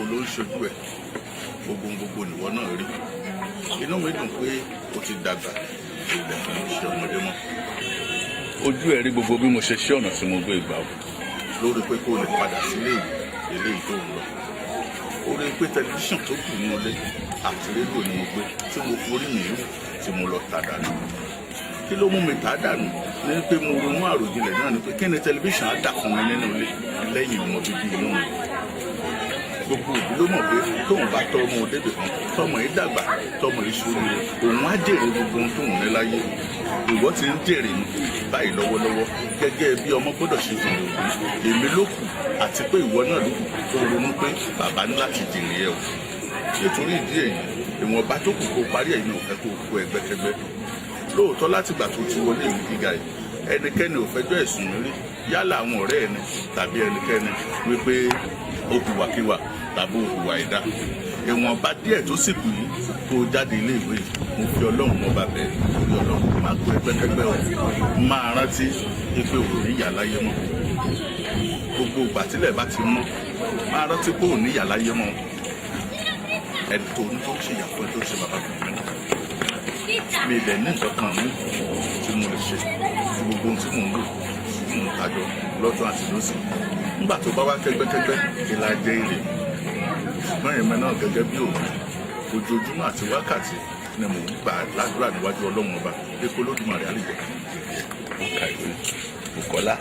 Gbogbo ló ń ṣojú ẹ, gbogbo gbogbo nìwọ náà rí. Inú mi dùn pé o ti dàgbà, ilẹ̀ kì í ṣe ọmọdé mọ́. Ojú ẹ rí gbogbo bí mo ṣe ṣe ọ̀nà tí mo gbé ìgbà o lórí pé kó o lè padà sílé ìwé eléyìí tó ń lọ. Ó rí i pé tẹlifíṣàn tó kù nínú ilé àti rédíò ni mo gbé tí mo forí mi rú tí mo lọ tà dànù. Kí ló mú mi tà dànù ní pé mo ronú àròjinlẹ̀ náà ni pé kí ni tẹlifíṣàn á dà fún mi nínú ilé lẹ́yìn ọmọ bíbí inú mi? Gbogbo òbí ló mọ̀ pé tóun bá tọ́ ọmọ òdebè kan, tọmọ yìí dàgbà, tọmọ yìí sórí rẹ̀, òun á jèrè gbogbo ohun tóun ní láyé. Ìwọ ti ń jèrè mi báyìí lọ́wọ́lọ́wọ́ gẹ́gẹ́ bí ọmọ gbọ́dọ̀ ṣe jèrè òbí. Èmi ló kù àti pé ìwọ náà ló kù tó ronú pé bàbá ní láti jèrè ẹ o. Nítorí ìdí èyí, ìwọ̀nba tó kù kó parí ẹ̀yin ò fẹ́ kó kó ẹgbẹ́kẹ́gbẹ́. Lóòótọ́, látìgbà tó ti wọlé ìwé gíga yìí, ẹnikẹ́ni ò fẹjọ́ ẹ̀sùn mi rí, yálà àwọn ọ̀rẹ́ ẹni tàbí ẹnikẹ́ni, wípé ó hùwàkiwà tàbí ó hùwà ẹ̀dá. Ìwọ̀nba díẹ̀ tó sì kù yìí tó jáde ilé ìwé yìí, mo fi Ọlọ́run ọba bẹ́ẹ̀, torí Ọlọ́run, má kó ẹgbẹ́kẹ́gbẹ́ o. Máa rántí pé ò ní ìyá láyé mọ́. Gbogbo ìgbà tílẹ̀ bá ti mọ́, máa rántí pé ò ní ìyá láyé mọ́. Ẹni tó ní tó ṣe ìyàpọ̀ tó ṣe bàbá fún mi náà, mi dẹ̀ ní nǹkan kan mi tí mo lè ṣe tí gbogbo ohun tí mò ń lò, tí mò ń tajọ lọ́tún àti lọ́sì. Nígbà tó bá wá kẹ́gbẹ́kẹ́gbẹ́, kí la jẹ́ èrè? Ṣùgbọ́n èmi náà gẹ́gẹ́ bí òbí, ojoojúmọ́ àti wákàtí ni mò ń gbà ládùúrà níwájú Ọlọ́run ọba pé kó Lódùmarè á lè jẹ́ kí n jèrè ẹ̀. Ó ka ìwé. Bùkọ́lá,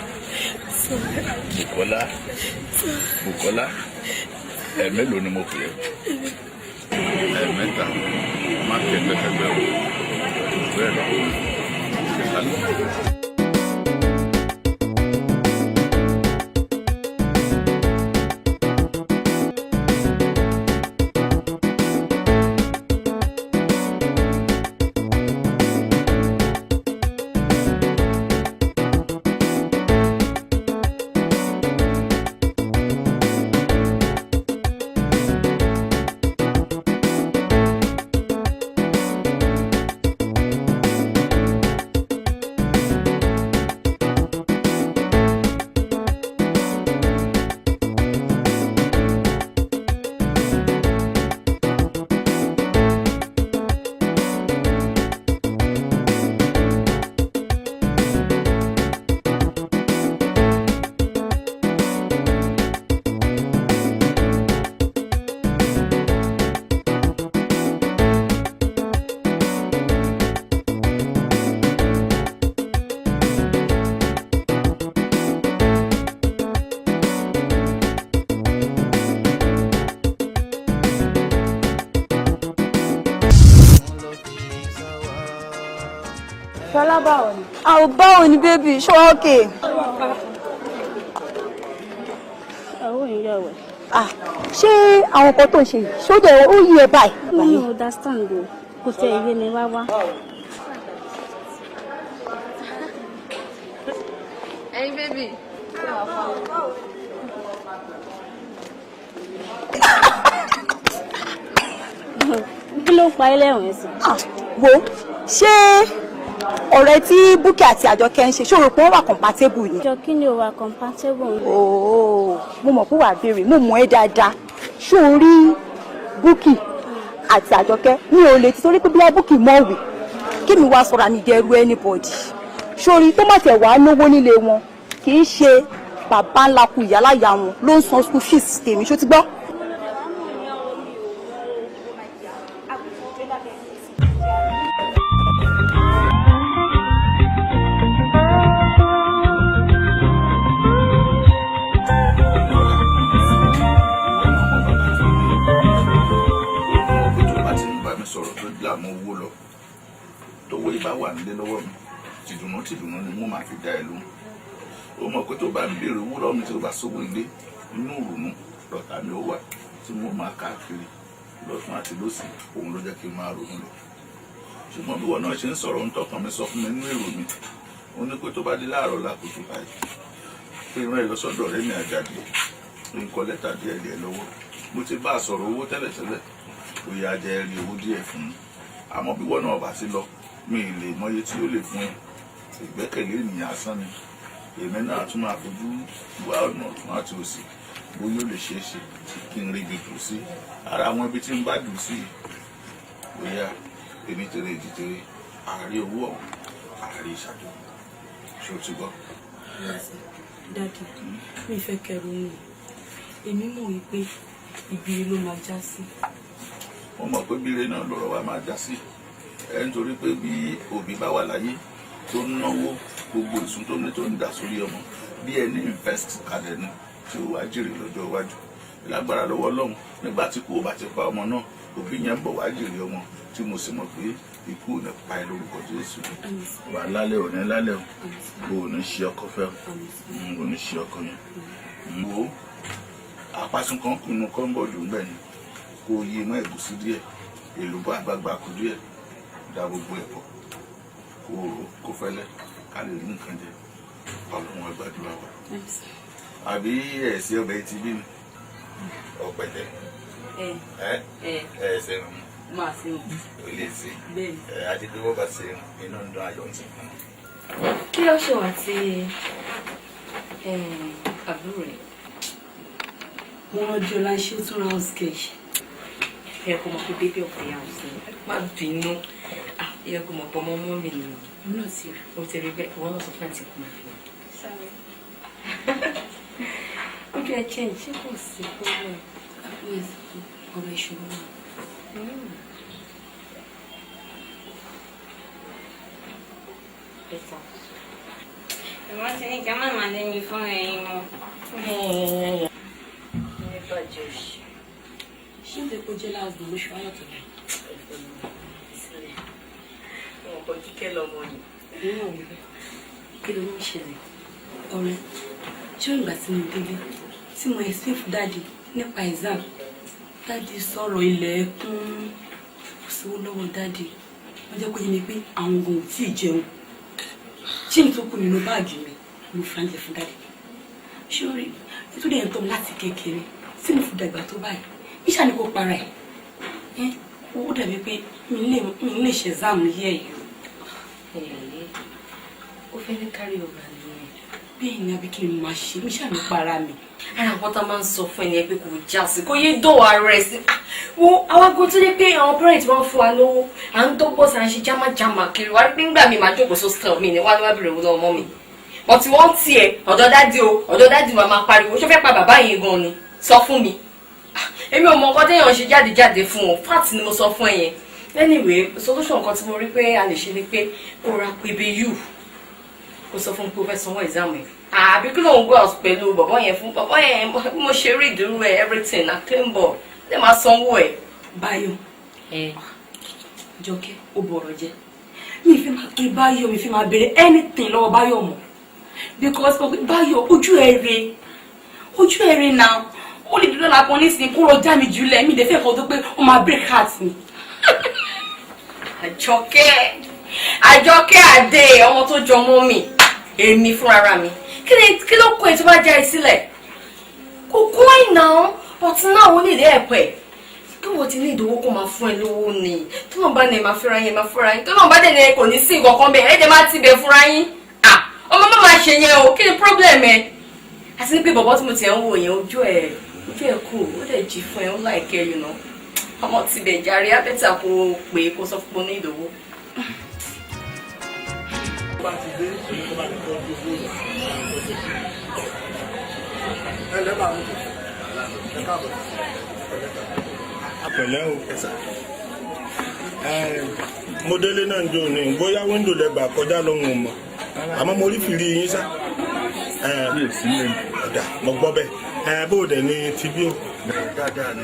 Bùkọ́lá, Bùkọ́lá, ẹ̀mélòó ni mo pè é? Ẹ̀ẹ̀mẹ́ta. Má kẹ́gbẹ́kẹ́gbẹ́ o. Bẹ́ẹ̀ lọ. Ṣe kálọ̀. Ṣọlá, báwo ni? Àwọn báwo ni, baby? Ṣé wọ́n okay? Àwọn èèyàn wẹ̀. Ah, ṣé àwọn nǹkan tó ń ṣe yìí, ṣó dẹ̀ ó yí ẹ báyìí? Mi ò understand o, kò tẹ ìwé mi wá wá. Ẹyin baby. Kí ló ń pa ẹ́ lẹ́rìn sí? Ah, wo, ṣé ọ̀rẹ́ tí Búkì àti Àjọkẹ́ ń ṣe, ṣé o rò pé wọ́n wà compatible ni? Jọ, kí ni o wà compatible? Ooo, mo mọ̀ pé wàá béèrè, mo mọ̀ ẹ́ dáadáa. Ṣé o rí Búkì àti Àjọkẹ́, mi ò lè ti torí pé bí Búkì mọ̀wé kí mi wá sọ̀rọ̀ àmì ìdẹrù anybody. Sórí tó má tẹ̀ wá náwó nílé wọn, kì í ṣe bàbá ńlá ku ìyáláyà wọn ló ń san school fees tèmi. Ṣó ti gbọ́? Ọmọ tó bá ti ń bá mi sọ̀rọ̀ tó láàmú owó lọ, tówó yìí bá wà nílé lọ́wọ́ mi, tìdùnnú tìdùnnú ni mo máa fi dá ẹ lóhùn. Ó mọ̀ pé tó bá ń béèrè owó lọ́wọ́ mi, tí ó bá sówó ilé, inú ìrònú lọ́tà mi ó wà tí mo máa káàkiri lọ́tún àti lọ́sì. Òun ló jẹ́ kí n máa ronú lọ. Ṣùgbọ́n bí wọn náà ṣe ń sọ̀rọ̀, ń tọkàn mi sọ fún mi nínú èrò mi, ó ní pé tó bá di láàárọ̀ lákòókò báyìí, pé ìran ẹ lọ sọ́dọ̀ ọ̀rẹ́ mi Àjàdí, ń kọ lẹ́tà díẹ̀ díẹ̀ lọ́wọ́. Mo ti bá a sọ̀rọ̀ owó tẹ́lẹ̀tẹ́lẹ̀, ó yá jẹ́ rí owó díẹ̀ fún un. Àmọ́ bí wọn náà bá ti lọ, mi ì lè mọye tí ó lè fún ẹ. Ìgbẹ́kẹ̀lé ènìyàn asán ni. Èmi náà tún máa fojú wá ọ̀nà ọ̀tún àti òsì. Bóyá ó lè ṣeé ṣe kí n rí ibi dùn sí ara àwọn ibi tí n bá dùn sí, bóyá èmi tèrè èjì tèrè àárí owó ọ̀hún àárí ìṣàjọ. Ṣé o ti gbọ́? Daddy, mi fẹ́ kẹrù nù. Èmi mọ̀ wípé ibi ló máa já sí. Wọ́n mọ̀ pé bíire náà lọ́rọ̀ wa máa já sí ẹ, nítorí pé bí òbí bá wà láyé tó ń náwó, gbogbo ìsún tó ní tó ń dà sórí ọmọ, bí ẹni invest kalẹ̀ ni tí ó wá jèrè lọ́jọ́ iwájú. Lágbára lọ́wọ́ Ọlọ́run, nígbà tí kú ò bá ti pa ọmọ náà, òbí yẹn ń bọ̀ wá jèrè ọmọ, tí mo sì mọ̀ pé ikú ò ní pa ẹ́ lórúkọ Jésù. Wà lálẹ́ òní lálẹ́ o, ò ní ṣe ọkọ fẹ́ o, ò ní ṣe ọkọ yẹn. Wo, àpasùn kan kùnú kọ́ńbọ̀dù ńbẹ̀ ni kó o yí mọ́ ẹ̀gúsí díẹ̀, èlùbọ́ àgbààgbà kù díẹ̀, da gbogbo ẹ̀ pọ̀, kó o rò kó fẹ́lẹ́, ká lè rí nǹkan jẹ. Ọlọ́run á gbàdúrà wa. Àbí ẹ̀sìn ọbẹ̀ ti bí mi ọ̀pẹ̀tẹ̀ ẹ ẹ ṣe rún? Máa ṣe wọn. Ò lè ṣe? Bẹ́ẹ̀ni. Ẹ àti pé wọ́n bá ṣe inú ń dán ayọ̀ ń sìn fún un. Kí ló ṣe wà tí àbúrò rẹ̀? Mo rán Ọlá ṣé ó tún ra house girl. Ẹ kò mọ̀ pé baby of the house ni. Má bínú. Ah, ẹ kò mọ̀ pé ọmọ ọmọ mi nìyí. Èmi náà ti rí. O ti rí bẹ́ẹ̀, ìwọ náà sọ fún àǹtí kò máa fi. Ojú ẹ change, ṣé kò sí problem? Ọ̀rọ̀ ìṣòro náà. Better. Ìwọ́n ti ní kí a má máa lé mi fún ẹyin mọ́. Ní bàjẹ́ òṣì. Ṣé ìdè kó jẹ́ last born lóṣù ayọ̀tọ̀ náà? Sílẹ̀. Wọn kò kíkẹ́ lọ́mọ ni. Èmi náà wí bẹ́ẹ̀. Kí ló ń ṣẹlẹ̀? Ọ̀rẹ́, ṣé ìgbà tí mo délé tí mo explain fún Daddy nípa exam, Daddy sọ̀rọ̀ ilẹ̀ ẹkún. Kò sówó lọ́wọ́ Daddy. Wọ́n jẹ́ kó yé mi pé àwọn ogun ò tí ì jẹun. Change tó kù nínú báàgì mi, mo fi ránṣẹ́ fún Daddy. Ṣé o rí nítorí ẹ̀ ń tọ́ mi láti kékeré tí mo fi dàgbà tó báyìí, níṣà ni kò para ẹ̀. Ó dàbí pé mi ní lè ṣe exam yẹ́ yìí o. Ó fẹ́ ní carry over nìyẹn. Bẹ́ẹ̀ ni, àbí kí ni mo máa ṣe? Mi ṣáà ní para mi. Ara nǹkan tá a máa ń sọ fún ẹni ẹ pé kò já sí, kò yé dọ̀wọ́ ara ẹ̀ sí. Wo àwa gan tó yẹ pé àwọn parents wọn fún wa lówó, à ń dọ́gbọ́n sí, à ń ṣe jámájámá kiri wá pé ńgbà mi máa jókòó sọ́sítẹ̀ mi ni wá ní wá bèrè owó lọ́wọ́ mọ́ mi. But wọ́n tiẹ̀ ọ̀dọ̀ daddy o, ọ̀dọ̀ daddy wa máa pariwo. Ṣó fẹ́ pa bàbá yẹn gan ni? Sọ fún mi. Èmi ò mọ nǹkan téèyàn ṣe jáde jáde fún o. Fact ni mo sọ fún ẹ yẹn. Anyway, solution kan tí mo rí pé a lè ṣe ni pé kó ra pébé yù, kó sọ fún pé ó fẹ́ sanwó exam ẹ̀. Àbí kí ló ń go out pẹ̀lú bọ̀bọ̀ yẹn fún? Bọ̀bọ̀ yẹn, bí mo ṣe rí ìdúró ẹ̀, everything na clean ball lè máa sanwó ẹ̀. Báyọ̀, Jọkẹ́, ó bọ̀rọ̀ jẹ́. Mi fi máa pe Báyọ̀, mi fi máa béèrè anything lọ́wọ́ Báyọ̀ mọ́, because Báyọ̀, ojú ẹ̀ re, ojú ẹ̀ re náà. Ó lè dúró lápọn nísìnyí kó lọ já mi jùlẹ̀. Mi lè fẹ́ kọ́ tó pé ó máa break heart mi. Àjọkẹ́, Àjọkẹ́ àdé, ọmọ tó jọ mọ́ mi, èmi fúnra mi, kí ni kí ló kó ẹ tó bá já ẹ sílẹ̀? Kò kún ẹ̀ náà, but now ó nílé ẹ̀pọ̀ ẹ̀ kí wọ́n ti ní ìdówó kó máa fún ẹ lówó ni. Tó náà bá ní ẹ máa fẹ́ra yín, ẹ máa fẹ́ra yín. Tó náà bá dẹ̀ ní ẹ kò ní sí nǹkan kan bẹ́ẹ̀, ẹ dẹ̀ máa ti bẹ̀ fúnra yín. Ah, ọmọ má máa ṣe yẹn o. Kí ni problem ẹ? Àti ní pé bọ̀bọ̀ tí mo ti ẹ̀ ń wò yẹn, ojú ẹ̀ kù, ó dẹ̀ jí fún ẹ, ó láìkẹ́. Ọmọ ti bẹ̀ jàre, á better kó pé kó sọ fún ní ìdòwò. Bá ti dé, èmi kò bá ti tọ́jú owó yẹn. Ẹ lẹ́ bá mi, ẹ káàbọ̀. Pẹ̀lẹ́ o. Mo délé náà jò ní, bóyá window lẹ gbà kọjá lóhùn mọ̀, àmọ́ mo rí fìrí yín sá. Mi ò sí nílé. Ọ̀dà, mo gbọ́ bẹ́ẹ̀. Bó o dẹ̀ ní ti bí o? Dáadáa ni.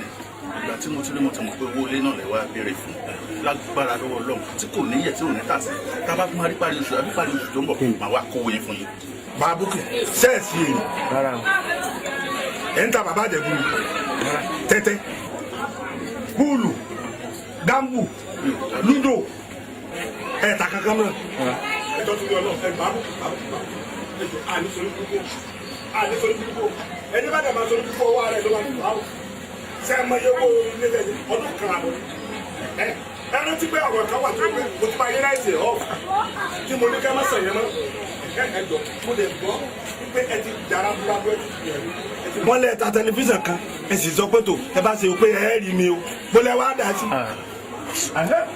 Ìgbà tí mo ti rí, mo ti mọ̀ pé owó ilé náà lè wá béèrè fún. Lágbára lọ́wọ́ Ọlọ́run, tí kò níyẹ̀ tí ò ní tà sí, tá a bá fún wa rí parí oṣù àbí parí oṣù tó ń bọ̀, màá wá kówó yín fún yín. Bàbúkì sẹ́ẹ̀sì èrè ẹ̀ ń ta bàbá àjẹ̀bú ni, tẹ́tẹ́, pool, gamble, ludo, ẹ̀ ta kankan mọ́. Ẹjọ́ tó yọ náà, ẹ bàbúkì, bàbúkì, bàbúkì, ẹjọ́ àní sórí burúkú, àní sórí burúkú. Ẹni bá dẹ̀ máa sórí burúkú, ọwọ́ rẹ̀ ló máa dùn áwò. Ṣé ẹ mọ iye owó ilé ẹ̀? Ọdún kan àbọ̀. Ẹ ẹ rántí pé ọ̀rọ̀ kan wà tó pé mo ti máa yé láìsí ọ̀ tí mo ní ká má sàn yẹn mọ́. Ẹ ẹ jọ, mo lè gbọ́. pé ẹ ti dára búrábú ẹ ti. Wọ́n lẹ ta tẹlifíṣàn kan, ẹ sì sọ pé tó ẹ bá ṣe pé ẹ rí mi o, bó lẹ wá dà sí.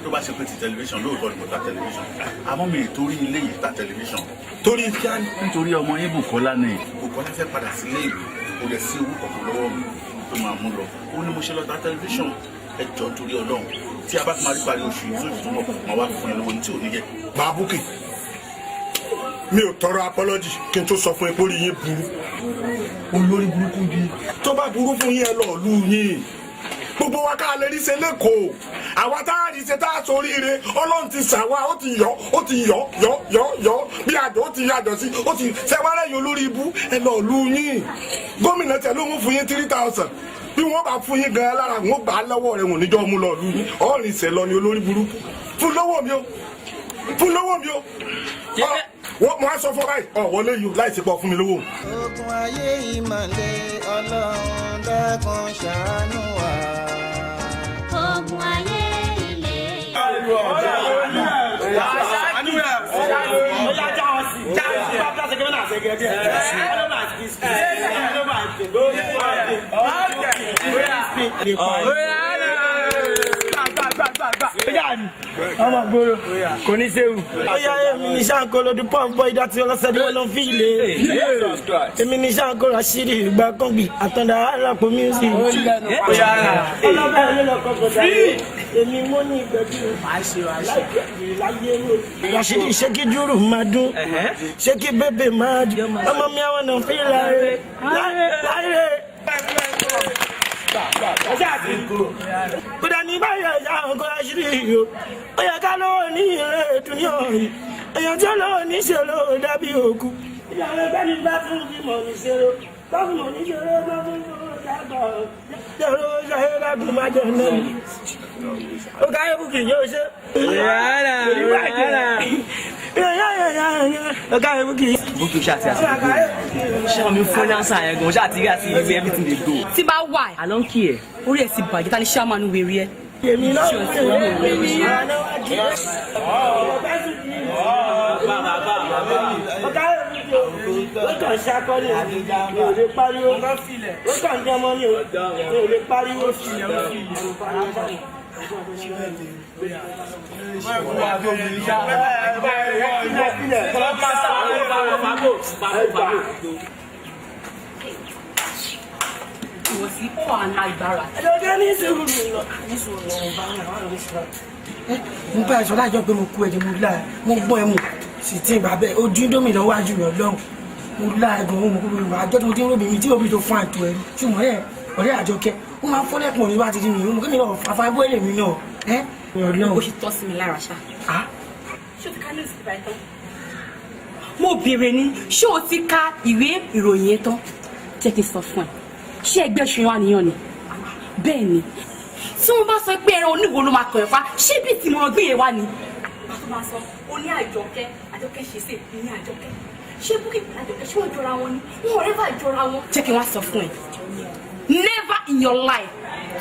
Tó bá ṣe pé ti tẹlifíṣàn, lóòótọ́ ni mo ta tẹlifíṣàn, àmọ́ mi ì torí ilé yìí ta tẹlifíṣàn. Torí kí á ní. Nítorí ọmọ yín Bùkọ́lá ni. Bùkọ́lá fẹ́ padà sílé ìwé, kò lè sí owó kankan lọ́wọ́ mi tó máa mú lọ. Ó ní mo ṣe lọ ta tẹlifíṣàn. Ẹ jọ, nítorí Ọlọ́run, tí a bá fi máa rí parí oṣù yìí sóṣù tó mọ̀, máa wá fún ẹ lówó ní tí ò ní yẹ. Bàbúkì, mi ò tọrọ apology kí n tó sọ fún ẹ pé orí yín burú, olórí burúkú bí tó bá burú fún yín, ẹ lọ lù yín. Gbogbo wa ká lè rí ṣe lẹ́kọ̀ọ́, àwa tá a rí ṣe tá a soríire, Ọlọ́run ti sà wá, ó ti yọ, ó ti yọ yọ yọ yọ bí àjọ, ó ti yọ àjọ sí, ó ti ṣẹwárẹ̀ yìí. Olórí ibú, ẹ lọ lù yín. Gómìnà tẹ ló ń fún yín 3,000. Bí wọ́n bá fún yín gan lára, wọ́n gbà á lọ́wọ́ rẹ̀, wọ́n níjọ́ mú lọ lù yín. Ọ̀rìn ìṣẹ̀ lọ ni olórí burúkú. Fún lọ́wọ́ mi o, fún lọ́wọ́ mi o. Wọ́n mo á sọ fún ọ báyìí, ọ wọlé yìí láì ṣe pọ̀ fún mi lówó. Ogun ayé ìmọ̀lẹ̀, Ọlọ́run dákun ṣàánú wa. Ogun ayé ilé. Ọmọ gbòòrò kò ní séwu. Ó yá, èmi ní Ṣáńkó lójú pọ́ǹpọ́ ìdá tí ọlọ́sẹ̀ tí wọ́n lọ fi ilé. Èmi ní Ṣáńkó Rashidi ìgbà kọ́ngbì àtọ̀dá alápò music. Ọlọ́bẹ̀ ló lọ kọ́kọ́ dá. Èmi mo ní ìgbẹ́jú láyé rò. Rashidi, ṣé kí dúró máa dún? Ṣé kí bébè máa dún? Ọmọ mi àwọn náà fi láyé láyé. Kódà ní báyìí Ṣáńkó Rashidi yìí o. Ó yẹ ká lówó ní ilé ìdúnyàn yìí. Èèyàn tí ó lówó ní ṣe lówó dàbí òkú. Ìyàwó ẹgbẹ́ mi bá fún bímọ ní ṣeré. Bá fún mọ̀ ní ṣeré, bá fún mọ̀ dàgbà. Ṣèrò ṣayé lágùn má jẹ náà ni. Ó ká ebùkì yóò ṣe. Ó ká ebùkì. Bókì ṣáà ti àti gbogbo ṣé wọn mi fún ní answer yẹn gan ṣáà ti rí àti ìwé everything dey go. Tí bá wà I don't care. Orí ẹ̀ ti bàjẹ́, ta ni ṣáàmánu wèrè ẹ. Èmi náà Ṣé o ti wọ́n mọ̀ wèrè ẹ? Ọ̀gá, ó kàn ṣakọ́ ni, mi ò lè pariwo. Ó kàn jọmọ ni, mi ò lè pariwo. Ìwọ sí ó wà lágbára. Ẹjọ́ ní sùúrù lọ. Ní sùúrù lọ, bá wọn àwọn ọ̀rẹ́ sọ̀rọ̀. Mo bá ẹ sọ láìjọ pé mo kú ẹ̀jẹ̀, mo láì mo gbọ́ ẹ mù sì tí ì bá bẹ́ẹ̀ ojú indomie lọ́wọ́ àjù rẹ̀ lọ́hùn. Mo láì gan mo kúrò ìwà àjọ tí mo ti ń róbì mi tí òbí tó fún àìtó ẹ, ṣùgbọ́n ẹ ọ̀rẹ́ Àjọkẹ́ ó máa ń fọ́lẹ́kùn òní wá ti di mi, mo kí mi náà fàfà ẹbú ẹ̀lẹ́ mi náà ẹ́ Ọlọ́run. Ó ṣe tọ́ sí mi lára ṣá. Ṣé o ti ka newspaper yẹn tán? Mo béèrè ni, ṣé o ti ka ìwé ìròyìn yẹn tán? Jẹ́ kí n sọ fún ẹ. Ṣé ẹgbẹ́ òṣèré wa nìyàn ni? Bẹ́ẹ̀ ni. Tí wọ́n bá sọ pé ẹran oníwo ló máa kàn ẹ́ pa, ṣé bí tí mo gbé yẹn wá ni? Bá tó máa sọ, o ní Àjọkẹ́, Àjọkẹ́ ṣe sí ìní Àjọkẹ́. Ṣé Búkì pẹ̀lú Àjọkẹ́, ṣé wọ́n jọra wọn ni? Wọ́n ò rẹ́fà jọra wọn. Jẹ́ kí n wá sọ fún ẹ. Never in your life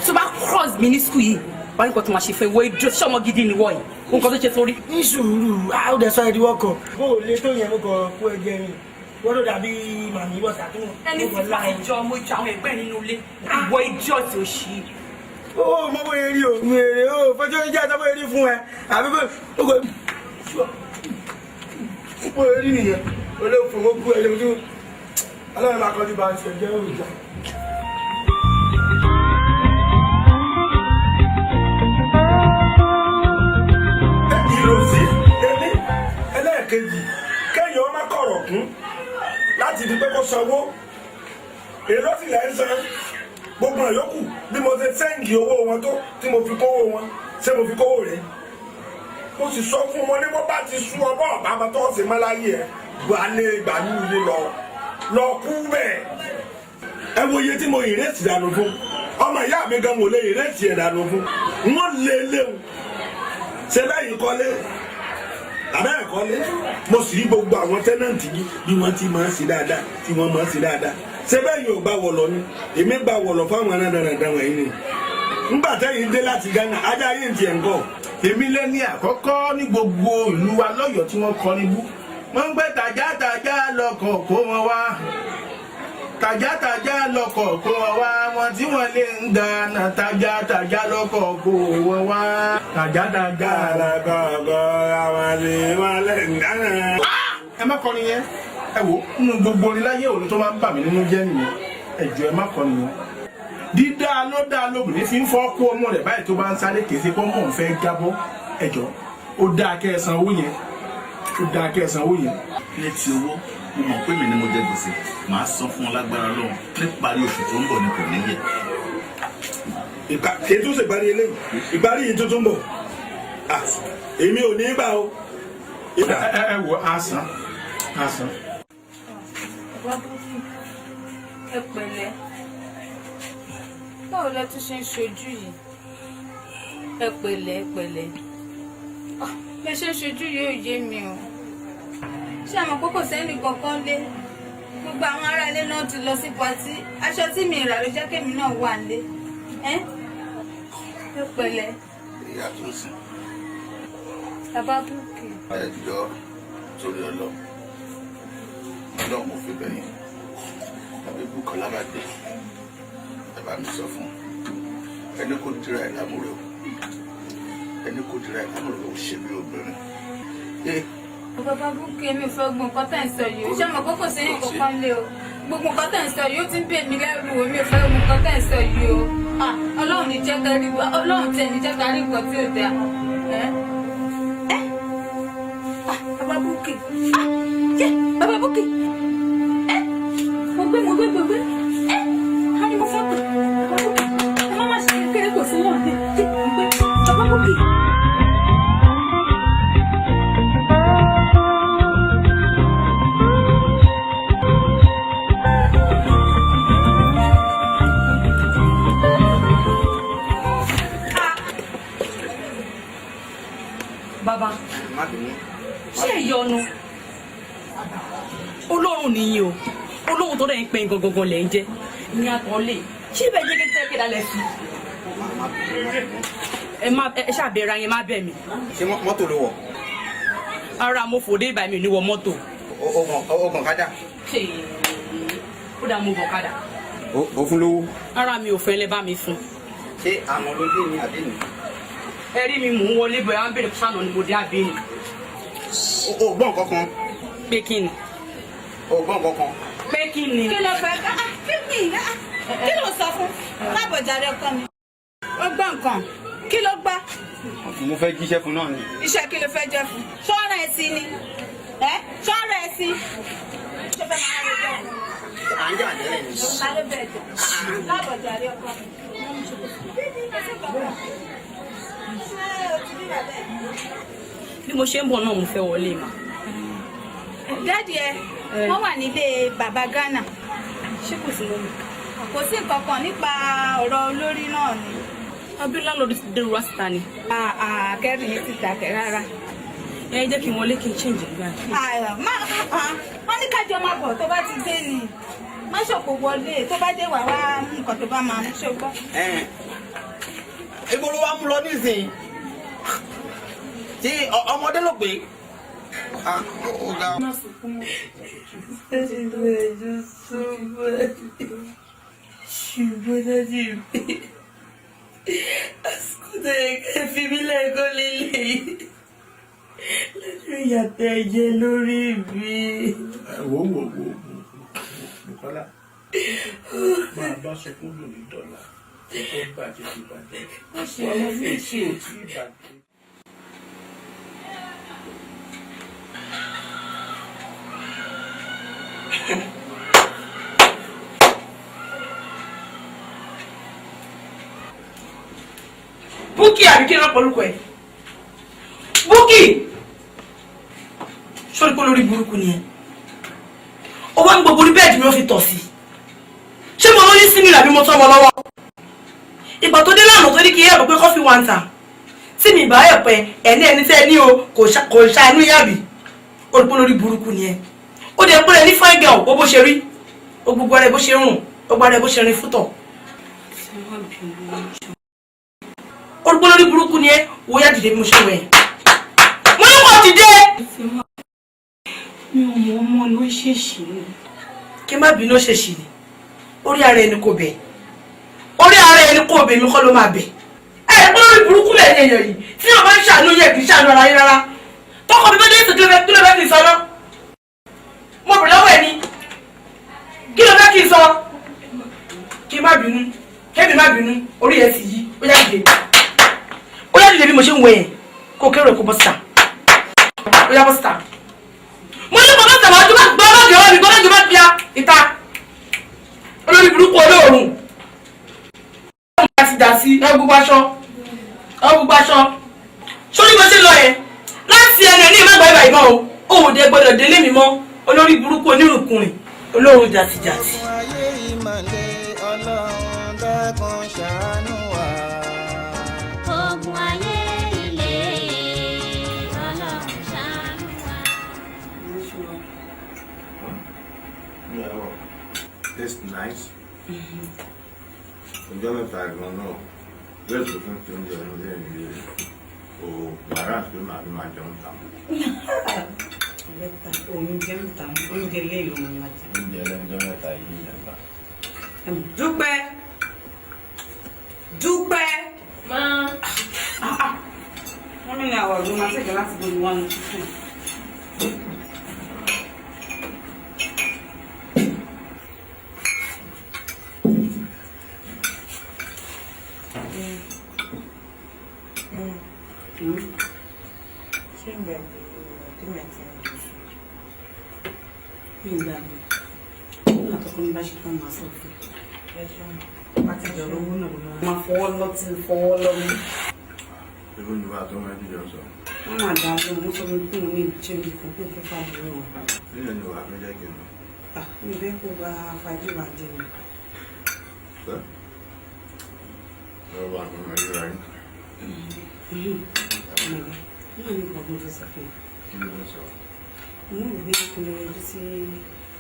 tó bá cross mi ní school yìí, wọ́n ní kò tó máa ṣe fún ẹ, wo idiot, ṣé ọmọ gidi ni wọ́ yìí? Nǹkan tó ṣe sórí. Ní sùúrù, a ó dẹ sọ ẹ di wọkọ. Bó o lè tó yẹn, mo kàn kó ẹgbẹ́ mi wọ́n ló dàbí màmí wọ́sà tó Ẹni tí wọ́n ti jọ ọmọ ìjọ àwọn ẹgbẹ́ nínú ilé, ìwọ idiot òṣì. Ó mọ bóyá rí o wèrè o fọjọ́ ìjà tó bóyá rí fún ẹ àbí bó o kò bóyá rí nìyẹn. Olóòfò mo kú ẹ lójú, Ọlọ́run máa kọjú bá a ṣe jẹ́ òòjà. Ìròsí ẹni ẹlẹ́ẹ̀kejì, kẹ́yìn ọmọ kọ̀rọ̀ kún láti di pé kó sanwó èló sì lẹ́ ń san gbogbo àyókù. Bí mo ṣe sẹ́ǹgì owó wọn tó tí mo fi kówó wọn, ṣé mo fi kówó rẹ̀? Mo sì sọ fún wọn ní bó bá ti sú ọbọ̀ ọ̀bá bá tó ṣe mọ́ láyé ẹ̀ gbalẹ̀ ìgbàlú ilé lọ lọ kú bẹ́ẹ̀. Ẹ wo iye tí mo ìrètí dànù fún ọmọ ìyá mi gan, mo lè ìrètí ẹ̀ dànù fún wọn lé léwu ṣe lẹ́yìn kọ́lé àbẹ́ ẹ̀kọ́lé. Mo sì rí gbogbo àwọn tenant yìí bí wọ́n ti máa ń ṣe dáadáa, tí wọ́n máa ń ṣe dáadáa. Ṣé bẹ́ẹ̀ yóò gba wọ̀lọ̀ ni? Èmi gba wọ̀lọ̀ fáwọn aráàlú wọ̀nyí ni ńgbà tẹ́yìn dé láti Ghana, ajá yìí ń tiẹ̀ ń kọ́. Èmi lẹ́ni àkọ́kọ́ ní gbogbo ìlú wa lọ́yọ̀ọ́ tí wọ́n kọ́ níbú. Wọ́n ń gbé tàjátàjá lọkọ̀ kó wọn wá, tàjátàjá lọkọ̀ kó wọn wá, wọn tí wọ́n lè ń gana, tàjátàjá lọkọ̀ kó wọn wá, tàjátàjá lọkọ̀ kó àwọn tí wọ́n lè ń gana. Ẹ má kọrin yẹn. Ẹ wò, nínú gbogbo orin láyé, òní tó máa ń bà mí nínú jẹ́ nìyẹn. Ẹ jọ̀ọ́, ẹ má kọrin yẹn. Dídá ló dá lóbìnrin fi ń fọ́ kó ọmọ rẹ̀ báyìí tó bá ń sáré, kìí ṣe pọ́nmọ́ ń fẹ́ jábọ́. Ẹ jọ̀ọ́, ó dáa kẹ́ ẹ san owó yẹn, ó dáa kẹ́ ẹ san owó yẹn. Ní ti owó, mo mọ̀ pé mi ni mo jẹ gbèsè, màá san fún ọ lágbára lọ́hùn níparí oṣù tó ń bọ̀ ni, kò ní yẹ. Kì í tún ṣe ìparí eléyìí, ìparí yìí tuntun bọ̀. Ah, èmi ò ní í gbà o. Ẹ wò, á san, á san. Ẹ pẹ̀lẹ́, báwo lẹ tún ṣe ń ṣojú yìí? Ẹ pẹ̀lẹ́, ẹ pẹ̀lẹ́. Ah, bẹ ṣe ń ṣojú yìí ò yé mi o. Ṣé àmọ́ pé kò sẹ́ni kankan lé? Gbogbo àwọn ará ilé náà ti lọ sí party. Aṣọ tí mi rà ló jẹ́ kémi náà wà nílé. Ẹ ẹ pẹ̀lẹ́. Ìyá tó sìn. Bàbá Búkì. Ẹ jọ, torí Ọlọ́run, Ọlọ́run mo fi bẹ̀yìn, tàbí Bùkọ́lá bá dé, ẹ bá mi sọ fún ẹni kò dira ẹ̀ lámúrè o, ẹni kò dira ẹ̀ lámúrè o, ṣe bí obìnrin. Bàbá Búkì, èmi ò fẹ́ gbọ́ nǹkan tẹ̀ ń sọ yìí o. Ṣé àmọ́ pé kò sẹ́ni kankan lé o? Gbogbo nǹkan tẹ̀ ń sọ yìí, ó ti ń bè mí lẹ́rù o. Èmi ò fẹ́ gbọ́ nǹkan tẹ̀ ń sọ yìí o. Ah, Ọlọ́run ní jẹ́ ká rí, Ọlọ́run tẹ̀ ní jẹ́ ká rí nǹkan tí ò dáa. Ẹ ẹ, ah, bàbá Búkì, ah, yẹ, bàbá Búkì, ẹ, mo gbé, mo gbé, mo gbé. Ẹ ká ní mo fẹ́ pè bàbá Búkì. Ẹ má má ṣe kékeré, kò sí náà dé. Mo gbé, bàbá Búkì. Bàbá, ṣé ìyọnu Ọlọ́run nìyí o? Olóhùn tó dẹ̀ ń pè gangan lẹ̀ ń jẹ́ ní àtọ̀lé. Ṣé ibẹ̀ jẹ́ kí tẹ́ kéda lẹ̀ sí? Ẹ má ẹ ṣàbẹ̀rẹ̀ ayé, má bẹ̀ mí. Ṣé mọ́tò ló wọ̀? Ara mo fòdé ìbà mi ò ní wọ mọ́tò. O kàn kájà. Ṣé ó dá mo bọ̀ kadà? O fún lówó. Ara mi ò fẹ́ lẹ́ bá mi fún. Ṣé àná ló dé ní àbí nì? Ẹ rí mi, mò ń wọlé bọ̀, ẹ wá ń bèrè sànà ni mo dé àbí ni. O gbọ́ nǹkan kan. Pé kí ni? O gbọ́ nǹkan kan. Pé kí ni? Kí ló fẹ́ ká kí ni kí ló sọ fún káàbọ̀ jàre ọkọ mi? Ó gbọ́ nǹkan, kí ló gbọ́? Mo fẹ́ jíṣẹ́ fún náà ni. Iṣẹ́ kí ló fẹ́ jẹ́ fún? Ṣọ́ọ̀rọ̀ ẹ̀ sí ni, ẹ ṣọ́ọ̀rọ̀ ẹ̀ sí. Ṣé fẹ́ máa rẹ jẹ́? À ń jà tẹ́lẹ̀ ni. Ta ló bẹ̀ jà? Káàbọ̀ jàre ọkọ mi. Ṣé o ti rí bàbá ẹ̀? Bí mo ṣe ń bọ̀ náà, mo fẹ́ wọlé mà. Daddy ẹ, wọ́n wà nílé bàbá Ghana. Ṣé kò sí lómi? Kò sí nǹkan kan, nípa ọ̀rọ̀ olórí náà ni. Abiola lọ dèrò wá síta ni. Kẹ́rì yín ti tàkẹ́ rárá. Ẹ jẹ́ kí n wọlé kí n change gbà. Wọ́n ní kájọ máa bọ̀ tó bá ti dé ni. Má ṣòkò wọlé, tó bá dé wà wá mú nǹkan tó bá máa mú, ṣògbọ́n. Ibo ló wá mú lọ nísìnyí? Tí ọmọdé ló pé. Ó ga. Má sunkún mọ́. Ṣùgbọ́n daddy mi, àsìkò tó yẹ kẹ́ fi mí lẹ́ẹ̀kọ́ lélẹ́yìí lórí ìyàtọ̀ ẹ̀jẹ̀ lórí mi. Wo wo wo wo, Bùkọ́lá, máa bá sọkún lónìí dọ́là tó bàjẹ́ ti bàjẹ́, wọ́n fi tí ò tí ì bàjẹ́. Búkì, àbí kí ló pọ̀lúkọ ẹ̀? Búkì! Sórí pé lórí burúkú ni ẹ. Ó wá ń gbogbo orí bed mi, ó fi tọ̀ sí. Ṣé mo lóyún sí mi làbí mo tọ́ ọmọ lọ́wọ́? Ìgbà tó dé lánàá tó ní kí ẹ̀rọ pé coffee wà ń tà. Tí mi bá ẹ̀ pẹ́ ẹ̀ní ẹni tẹ́ ẹ ní o kò ṣàánú yàbí. Ó rí pé lórí burúkú ni ẹ. Ó dẹ̀ pé ẹ ní fine girl, bó ṣe rí. Ó gbogbo ara ẹ bó ṣe rùn, ó gbogbo ara ẹ bó ṣe rin fútọ̀. Orúkọ lórí burúkú ni ẹ. Wo, yá, dìde bí mo ṣe wẹ̀. Mo ní kò dìde. Mi ò mọ̀ ọmọ ló ṣèṣì ni. Kí n má bínú, ó ṣèṣì ni. Orí ara ẹni kò bẹ̀, orí ara ẹni kò bẹ̀, mi kọ́ ló máa bẹ̀. Ẹ ẹ pé lórí burúkú lẹ̀ ní èèyàn yìí tí wọn bá ń ṣàánú yẹ kì í ṣàánú ara yín rárá. Tọkọ mi bá dé ìsìn, kí ló fẹ́ kí n sọ náà? Mo bèrè lọ́wọ́ ẹ ní kí ló fẹ́ kí n sọ? Kí n má bínú, kémi má bínú, orí ẹ sì yí. Ó yá, dìde, ó yá, dìde. Bí mo ṣe ń wẹ̀ yẹn, kó kérò, kó bọ́ síta. Ó yá, bọ́ síta. Mo ní kó bọ́ síta. Wàá tó bá gbọ́ báàgì ọwọ́ mi, gbọ́ báàgì bá bíá ìta. Olórí burúkú, olóòórùn ti dà sí ẹ. Gbogbo aṣọ ẹ, gbogbo aṣọ sórí bó ṣe lọ yẹn láti ẹnu ẹ ní ìmọ̀gbà ìbà ìmọ̀ o. Ò dé gbọdọ̀ délé mi mọ́. Olórí burúkú, onírùnkùnrin, olóòórùn jàtìjàtì. Ayé ìmọ̀lẹ̀, Ọlọ́run dákun ṣàánú wa. Ogun ayé ilé, Ọlọ́run ṣàánú wa. Yeah, tastes nice. Ọjọ́ 3 gan náà, bẹ́ẹ̀ tó fún tí oúnjẹ ọdún lẹ́yìn ilé o wàrà pé màá fi máa jẹun tà. Bẹ́tà oúnjẹ ń tà, oúnjẹ lé ìlú máa jẹ. Oúnjẹ lẹ́nu 3 yìí nàgbà. Dúpẹ́, Dúpẹ́. Máa. Wọ́n ní àwọn ọ̀dọ́ máa ṣèkẹ́ láti gbóni wọn ní títì. Ṣé ń gbàgbé ọdún mẹ́ta ń sùn? Mi ì gbàgbé. Nígbà tó kọ́ mi bá ṣe tán, máa sọ fún un. Láti jọ̀rọ̀ owó náà ló máa fọwọ́ lọ tí ń fọwọ́ lọ́mú. Irú ni wàá tó máa jíjọ sọ. Wọ́n máa dá lóhùn, wọ́n sọ fún mi pé mo ní ìjẹun kan pé fẹ́ fàbúrò wọn. Nílẹ̀ ni wàá fẹ́ jẹ́ kí n lọ. Mi ò fẹ́ kó gba fàájì wà jẹ mi. Lọ́wọ́ bá mi máa yíra yín. Wọ́n ní nǹkan tó fẹ́ sọ fún mi. Kí ló fẹ́ sọ? Mo ní ìwé kí n lọ yọjú sí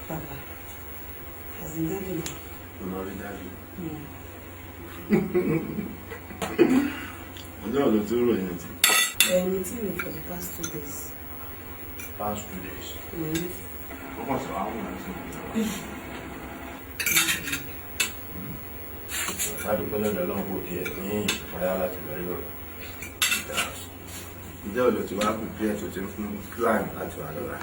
bàbá. As in daddy mi. Mo lọ rí daddy. Ọjọ́ òdo tí ó ròyìn ti. Ẹni tí mi for the past 2 days. Past 2 days. Ó kàn sọ àwọn ọmọ ẹ̀sìn ìjọba. Ká dúpẹ́ lọ́dọ̀ Ọlọ́run kò tiẹ̀ ní ìṣípayá láti lọ rí bàbá. Ǹjẹ́ òdo tí wàá prepare tó ti ń fún plan láti wà lọ́la?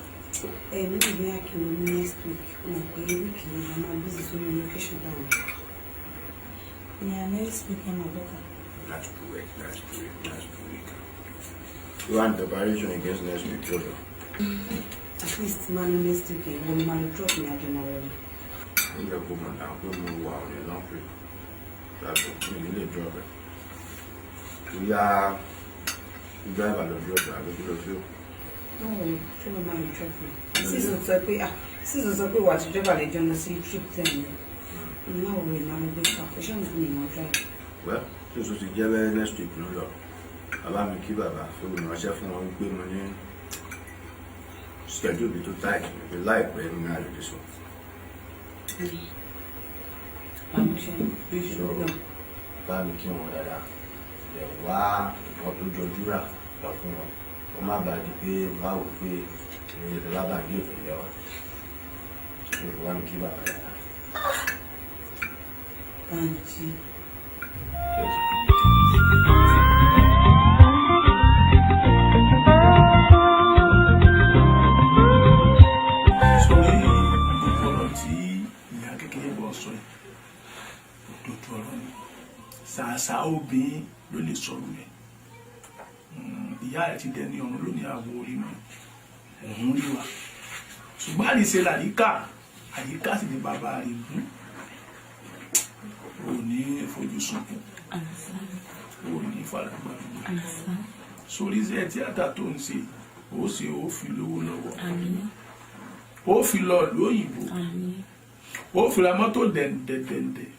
Ẹ mi ní ìgbéyà kí n lọ ní next week. Mo mọ̀ pé week yìí a máa busy sórí location down. Yeah, next week I'm better. Next week, next week, next week. You want preparation against next week, Jojo? At least máa lọ next week yẹn, wọ́n máa lọ drop ní àjọ máa lọ. Ó yẹ kó mọ̀ náà pé mo wà on a long trip. Tàbí mi ní lè drop ẹ̀. Bóyá driver lọ drop ẹ̀ àbí kí ló fi ó. No, driver máa lọ drop mi. Sísè sọ pé wà á ti driver lè jọ lọ sí trip ten yẹn. Má wo ìnáwó gbé ká, ó ṣàmùkú mi mọ́ drive. Well, tí oṣù ti jẹ́ bẹ́ẹ̀ next week ló lọ. Bàbá mi kí bàbá fún mi ránṣẹ́ fún wọn wípé mo ní schedule mi tó tight pé láìpẹ́ ní àlejò sọ. So bá mi kí wọn dáadáa. Ẹ̀ wá nǹkan tó jọjú rà lọ fún wọn. Kó má bàa di pé má wò pé èmi ìfẹ́ bá yóò fẹ́ yẹ wa. Ṣé bá mi kí bàbá dáadáa? Bánjí. Sórí gbogbo ọ̀rọ̀ tí ìyá kékeré bọ̀ sọ yìí, òdodo ọ̀rọ̀ ni. Ṣàṣà obìnrin ló lè sọ̀rọ̀ rẹ̀. Ìyá rẹ̀ ti dẹni ọ̀run lónìí, àwọ̀ orí mọ́ òun rí wa, ṣùgbọ́n àríṣe làríkà, àyíká sì ni bàbá rẹ̀ gún. Ò ní fojú sunkún, ò ní faragbá. Sórí iṣẹ́ tíátà tó ń ṣe, ó ṣe, ó fi lówó lọ́wọ́, ó fi lọ ìlú òyìnbó, ó fi ra mọ́tò dẹ̀ǹdẹ̀dẹ̀ǹdẹ̀,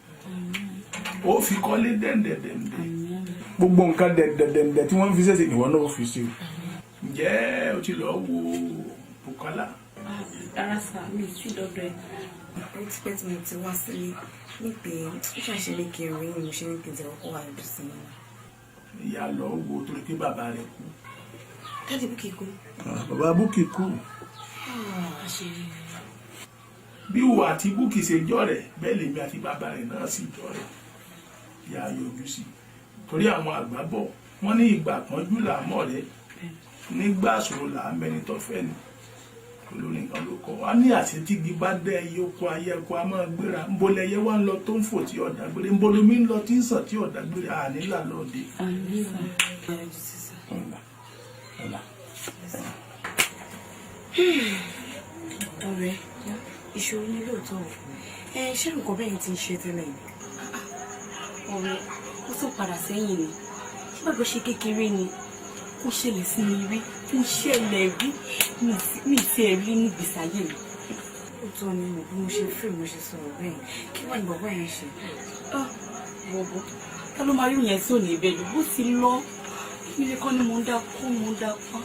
ó fi kọ́lé dẹ̀ǹdẹ̀dẹ̀ǹdẹ̀, gbogbo nǹkan dẹ̀ǹdẹ̀dẹ̀ǹdẹ̀ tí wọ́n fi ṣẹ̀ṣẹ̀ ìwọ náà ó fi ṣe o. Ǹjẹ́ o ti lọ wo Bùkọ́lá? Rárá sá, mi ò tí dọ́dọ̀ ẹ̀. Ó ti pẹ́ tí mo ti wá sílé ní pé ó ṣàṣe ní kí n rí ni mo ṣe ní kí n tẹ̀ kọ́kọ́ wá ibi sí i. Ìyá lọ wo torí pé bàbá rẹ̀ kú. Daddy Búkì kú. Bàbá Búkì kú. Bá ṣe rí ni. Bí wo àti Búkì ṣe jọ̀rẹ́, bẹ́ẹ̀ lèmi àti bàbá rẹ̀ náà sì jọ̀rẹ́. Yà á yọjú sí i, torí àwọn àgbà bọ̀, wọ́n ní ìgbà pọ́njú là á mọ̀ rẹ́, nígbà ṣòro là á mẹ́ni tó fẹ́ ni. Olórin kan ló kọ wá ní àṣetígi bá dé ẹyẹ oko, ayé ẹkọ a máa gbéra. Nbolẹyẹ wá ń lọ tó ń fò tí ọ̀dà gbére? Nbolomi ń lọ tí ń sàn tí ọ̀dà gbére? Ànílà lọ́ọ̀dẹ. Ọ̀la ọ̀la. Ọ̀rẹ́, ìṣòro ni lóòótọ́ o. Ẹ ṣé nǹkan bẹ́ẹ̀ ti ń ṣe tẹ́lẹ̀ ni? Ọ̀rẹ́, ó tún padà sẹ́yìn ni. Ṣé bàbá ṣe kékeré ni kó ṣẹlẹ̀ sí mi rí? Kó ṣẹlẹ̀ rí mi ti ẹ̀ rí ní ìgbésí ayé mi. Ó tọ́ ni mo bí mo ṣe fẹ́ mo ṣe sọ̀rọ̀ bẹ́ẹ̀. Kí wàá ní bàbá yẹn ṣe? Bọ̀bọ̀, ta ló máa rí yẹn tí ò ní bẹ́ẹ̀ lò bó ti lọ? Nílé kọ́ ni mò ń dá kó mò ń dá pa.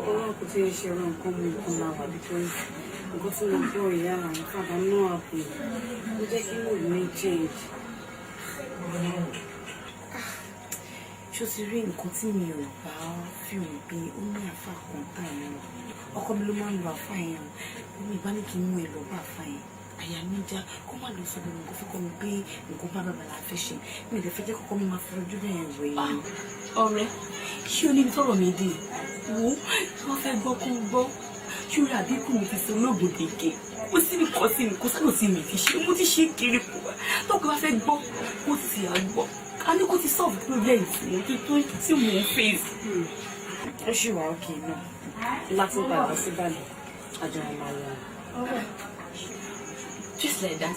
Ọlọ́run kò tí ì ṣe ọ̀rọ̀ nǹkan mú nǹkan máa wà, because nǹkan tí mo gbọ́ ìyá àwọn fàbá náà àpò ó jẹ́ kí mood mi change. Ṣó ti rí nǹkan tí mi ò bá feel ni pé ó ní àfa kan tá à ń lọ? Ọkọ mi ló máa ń lo àfa yẹn o. Mi bá ní kí n mú ẹ lọ bá àfa yẹn, àyà mi já kó má lọ sọ gbogbo nǹkan fún mi pé nǹkan bá bàbá la fẹ́ ṣe. Mi ò lè fẹ́ jẹ́ kọ́kọ́ mi máa fi ojú bẹ́ẹ̀ wẹ̀ ẹ́. Ọ̀rẹ́, ṣé o níbi tọ́rọ̀ mi dé? Wo, tí wọ́n fẹ́ gbọ́ kó gbọ́. Ṣúra àbíkú mi ti sọ olóògùn dèké. Ó sì mi kọ́ sí mi kó sábò tí mi ti ṣe, mo ti ṣe kiri kù. Tọ́kọ bá fẹ́ gbọ́ kó ti à gbọ́, a ní kó ti solve problem tí mo tó tí mò ń face. Ó ṣì wà òkè náà láti gbàgbọ́ síbàdàn, àjọ máa lọ. Just like that.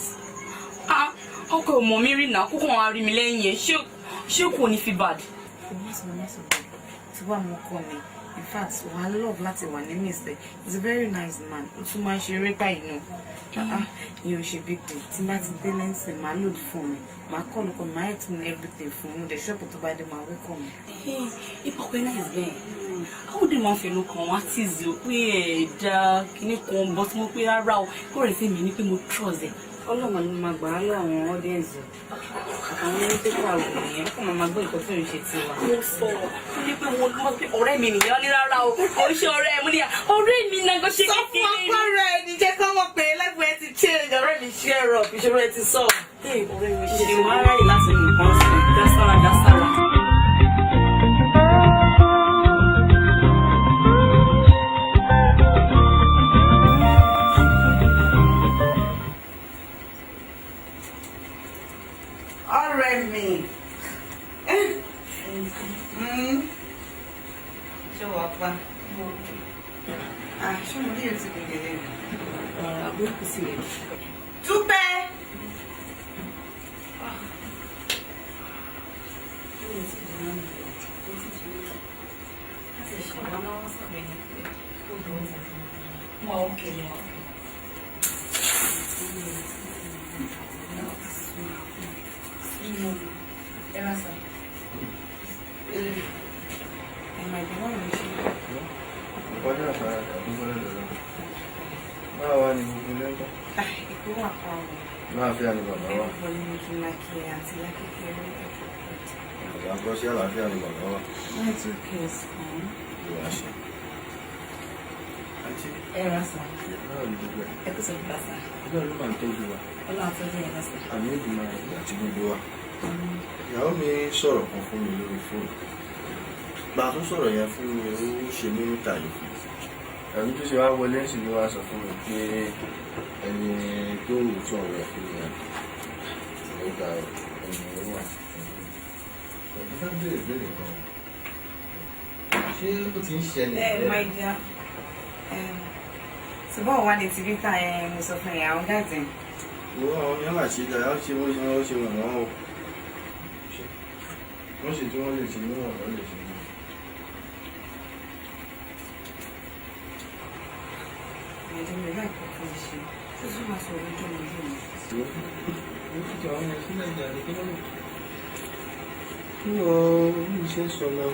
Ah, ọkọ ò mọ̀ mí rí náà, kókó wọn á rí mi lẹ́yìn ẹ̀, ṣé kò ní fi bad? Má sọ, má sọ bẹ́ẹ̀. Tí wàá mú ọkọ mi, in fact, wàá love láti wà ní miss ẹ. He's a very nice man. Ó tún máa ń ṣeré báyìí náà. Ah, ìyẹn ò ṣe big deal. Tí n bá ti dé lẹ́sìn, màá load fún mi, màá call ọkọ mi, màá explain everything fún un. Dẹ̀ ṣọ́ọ̀bù tó bá dé, máa welcome mi. Ipò pé náà bẹ́ẹ̀, àwọn òde máa ń fẹnu kàn wá tíìzì ó pé ẹ̀ẹ́dá kìíní kan bọ́ tí mo pé rárá o, kó rẹ̀ sí mi ní pé mo trust ẹ̀. Ọlọ́run ló máa gbà á lọ àwọn audience àtàwọn onípépà ògùn yẹn kó máa gbọ́ nǹkan tó ń ṣe tiwa. Mo sọ̀rọ̀, mo ní pé mo mọ̀ pé ọ̀rẹ́ mi nìyẹn. Ní rárá o, kò ń ṣe ọ̀rẹ́. Mo ní ọ̀rẹ́ mi náà kò ṣe Sọ fún kékeré ni. ọkọ rẹ ní jẹ́ kọ́ mọ̀ pé life ẹ ti change. Ọ̀rẹ́ mi, cheer up, ìṣòro ẹ ti solve. Ọ̀rẹ́ mi, ṣe wọ́n á ráyè láti nǹkan sí. Dására dására. Ọ̀rẹ́ mi, ṣé wàá pa? Ah, ṣé mo ní ètò ìgbìyànjú rẹ? Ọ̀rọ̀ àbúrò sí rẹ̀. Dúpẹ́. Ẹ bá sọ. Ẹ máa gbé wọn lọ ṣe. Ìkọjá àfàrà àdúgbò lọ́dọ̀ lọ́dọ̀. Báwo wá ní gbogbo ilé ń kọ́? Ìkó wà pa ọ̀rọ̀. Láàfíà ni bàbá wa. Everybody ní kí n máa kí ẹ àti ìyá kékeré. Bàbá gbọ́ sí àlàáfíà ni bàbá wa. Wọ́n tún kí ẹ sùn. Ìwà ṣe. Àǹtí, Ẹ rà sà. báwo ni gbogbo ẹ̀? Ẹ kó sọ bàbá sà. Ọlọ́run ló máa ń tọ́jú wa. Ọlọ́run àtọ́jú ẹ lọ́sà. Àmì ìgbìmọ̀ àti gbogbo wa. Ìyàwó mi sọ̀rọ̀ kan fún mi lórí fóònù. Gbà tó sọ̀rọ̀ yẹn fún mi, ó ṣe mí ní kàyéfì. Ẹ̀mí tó ṣe wá wọlé sí ló wá sọ fún mi pé ẹni tó ń sọ̀rọ̀ ẹ̀ fún mi ó ga ẹni ó wà. Mo fẹ́ béèrè béèrè gan. Ṣé ó ti ń ṣẹlẹ̀ Ẹ my dear. Ṣùgbọ́n wà ní tìbí tá ẹ mo sọ fún ẹ àwọn gáàdì. Wo, àwọn yẹn mà ṣe dáa, ṣe wọ́n ṣe wọ́n ṣe wọ̀n wọ́n o. Wọ́n ṣe tí wọ́n lè ṣe níwọ̀n wọ́n lè ṣe ní. Ẹ̀jẹ̀ mi láì kọ́kọ́ ṣe. Ṣé tí wàá sọ ojú mi yìí? Kí o bí ṣe ń sọ lọ.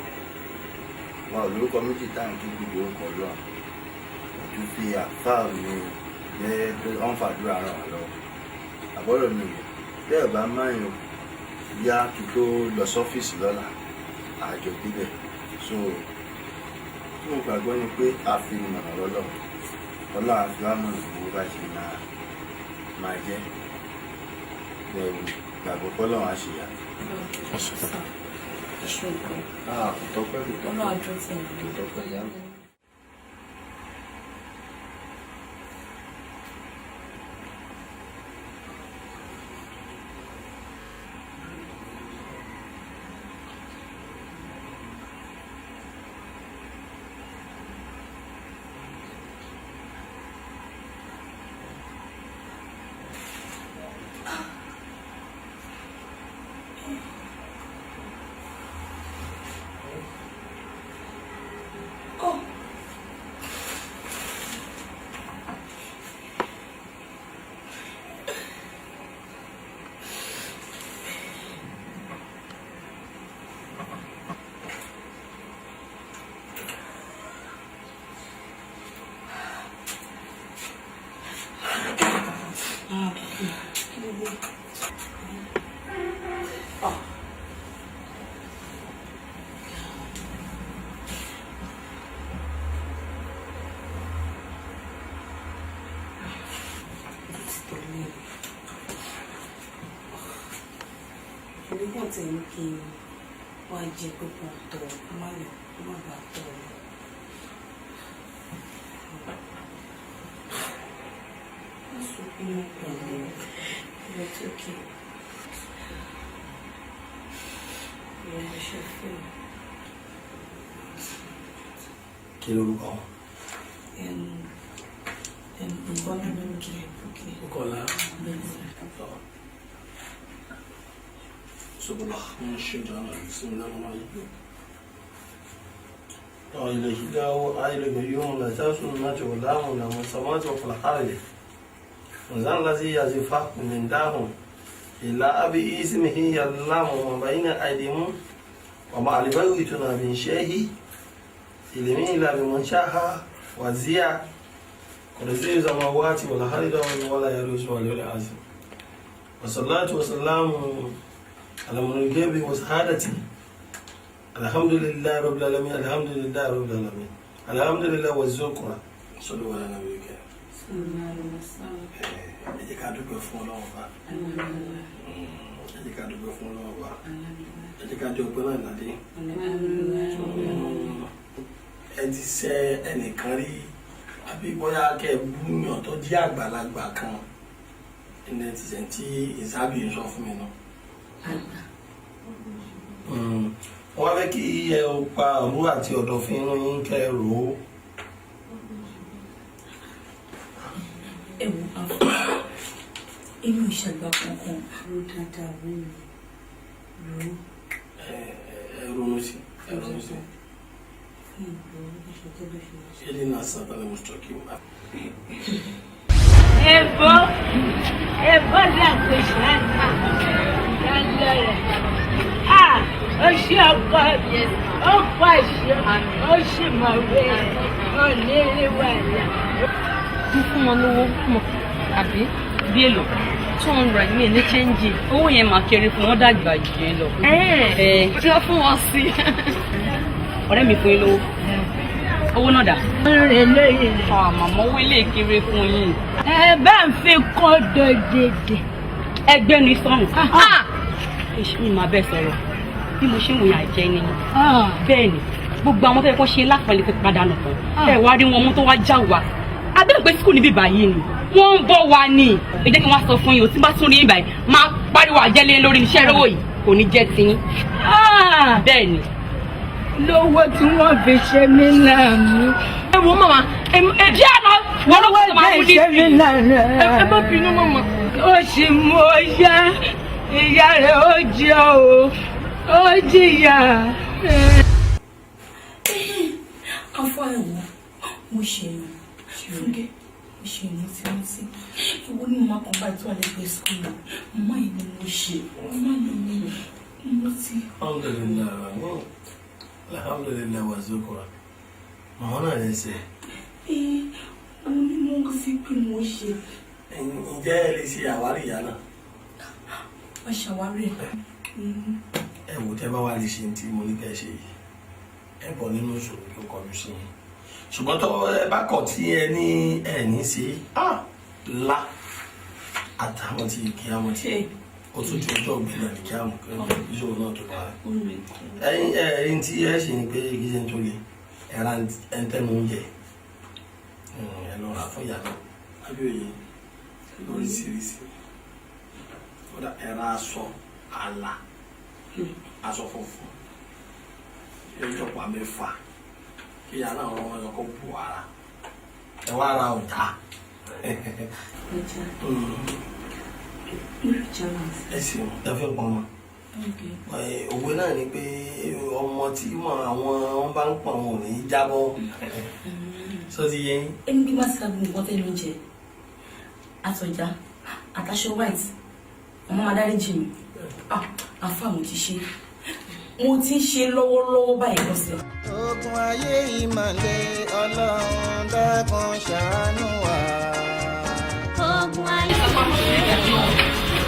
Wọn ò lórúkọ méjì tá à ń kí gbogbo orúkọ lọ ojú fi àfáà mi jẹ́ pé wọ́n ń fàdúrà ràn wá lọ́wọ́. Àbọ̀rọ̀ mi rè bẹ́ẹ̀ bá máyàn yá kí tó lọ sọ́fíìsì lọ́la àjọ débẹ̀ so. Tí mo gbàgbọ́ ni pé àfinimọ̀nà lọ́lọ́ Ọlọ́run á fi wá mọ̀nà bó bá ṣe máa jẹ́ bẹ́ẹ̀ gbàgbọ́ pé Ọlọ́run á ṣe ìyanu. Ah, kò tọ́pẹ́, kò tọ́pẹ́. Ọlọ́run á dúró tì yín. Kò tọ́pẹ́ ìyá mi. Èmi kàn tẹ̀ ní kí n wá jẹ pé kò tọ̀ kó má lọ kó má bàa tọ̀ ọ́. Má sunkún mọ́ pẹ̀lú ẹ̀ tó kí. Ìyá ṣe fún mi. Kí lorúkọ wọn? Bùkọ́lá ló ń kí ẹ Bùkí. Bùkọ́lá. سبحان من الشيطان الرجيم بسم الله الرحمن الرحيم لا إله إلا هو الحي القيوم لا تأخذه سنة ولا نوم له ما في السماوات وفي الأرض من ذا الذي يشفع عنده إلا بإذنه يعلم ما بين أيديهم وما خلفهم يحيطون بشيء علمه إلا بما شاء وسع كرسيه السماوات والأرض ولا يؤوده العلي العظيم والصلاة والسلام على من الغيب وسعادتي الحمد لله رب العالمين الحمد لله رب العالمين الحمد لله والذكرى صلوا على النبي الكريم. Ẹ jẹ́ ká dúpẹ́ fún Ọlọ́run ọba, ẹ jẹ́ ká dúpẹ́ fún Ọlọ́run ọba, ẹ jẹ́ ká dé ọpẹ́ náà ládé. Ẹ ti ṣe ẹnìkan rí àbí bóyá kẹ́ ẹ búyàn tó jẹ́ àgbàlagbà kan ẹni ẹ ti ṣe tí ìsábì ń sọ fún mi náà. Wọ́n fẹ́ kí ẹ ó pa òru àti ọ̀dọ̀fín inú yín kẹ́ ẹ rò ó. Ẹ wo afọ inú ìṣàgbà kankan. Ro dáadáa rí mi rò ó. Ẹ ronú sí, ẹ ronú sí. Ṣé ní àṣà tàbí mùsùlùmí? Ẹ̀bọ́ ẹ̀bọ́ dàgbé ṣáná lálẹ́ rẹ̀. Ó ṣe ọkọ mi, ó pàṣẹ, ó sì mọ̀wé, ó ní ilé wàhálà. Mo fún wọn lówó mọ àbí bí èlò 200 mi ní chẹ́ńjì owó yẹn máa kéré fún wọn dàgbà jù yẹn lọ. Tí wọ́n fún wọn sí. Ọ̀rẹ́ mi fún yín lówó owó náà dà. Rìn lóye rẹ̀. Màmá owó ilé kéré fún yín. Ẹ bá ń fi kọ́ dòdèdè. Ẹgbẹ́ ni sọ̀rùn. Mi máa bẹ́ẹ̀ sọ̀rọ̀ bí mo ṣe ń wòye àjẹ́ ni. Bẹ́ẹ̀ ni gbogbo àwọn tó yẹ kó ṣe lápẹ̀lẹ̀ ti padà nù tán. Ẹ wá rí wọn mú tó wá já wa. Abẹ́rẹ́ pé skul níbí báyìí ni wọ́n ń bọ̀ wá ní. Ẹ jẹ́ kí wọ́n sọ fún yín o tí bá tún rí báyìí máa pariwo àjẹlé lórí iṣẹ́ rówó yìí kò ní jẹ́ tiyín. Bẹ́ẹ̀ ni. Lówó tí wọ́n fi ṣe mí láàánú. Ẹ wo màmá ẹ díẹ̀ náà wọ́n ló kọ́ máa mú ní ṣe mí láàánú. Ẹ má bínú màmá. Ó sì mú ọ yá ìyá rẹ̀ ó jẹ́ o ó jìyà. Afọ ẹ̀wọ̀ mo ṣe èèyàn Fúnkẹ́ mo ṣe èèyàn tí wọ́n ti ìwọ ní mo máa kàn báyìí tó wà lẹ́gbẹ̀ẹ́ sukùl màmá yìí ni mo ṣe màmá yìí ni mo ti. Alhamdulillah, alhamdulillah wa zukura. Màmá náà lè ṣe. Mo ní mo sí pé mo ṣe. Ǹjẹ́ ẹ lè ṣe àwárí ìyá náà? Wọ́n ṣàwárí ẹ̀. Ẹ wò tẹ́ bá wà lè ṣe tí mo ní kẹ́ ṣe yìí. Ẹ bọ̀ nínú ìṣòro tó kọjú sí yín. Ṣùgbọ́n tó ẹ bá kọ̀ tí ẹ ní ẹ ní ṣe lá àtàwọn tí kí á mọ̀ tí ó tún ju ọjọ́ ògbìn náà ní kí á mọ̀ kí ìṣòro náà tó bá rẹ̀. Ẹyin ẹyin tí ẹ ṣe ni pé kì í ṣe ń tó le ẹ̀ra ẹ̀ńtẹ́nu oúnjẹ ẹ lọ rà fún ìyá náà àbí òye lóríṣiríṣi. Kódà ẹ̀ra aṣọ àlà, aṣọ funfun yóò jọpọ̀ 6 kí ìyá náà rọ wọn kó bu ara ẹ wá ra ọjà. Ọjà. Ẹ ṣeun, ẹ fi pọn mọ. Òwe náà ni pé ọmọ tí wọn àwọn wọn bá ń pọn wọn ò ní í jábọ́, sọ ti yé yín. Ẹni bí wọ́n ti ka gbogbo nǹkan tẹ́lẹ̀ oúnjẹ àtọ̀já àtàṣọ white, ọmọ máa dárí jì mí. Àfa, mo ti ṣe, mo ti ń ṣe lọ́wọ́lọ́wọ́ báyìí lọ́sẹ̀. Ogun ayé ìmọ̀lẹ̀, Ọlọ́run dákun ṣàánú wa. Ogun ayé.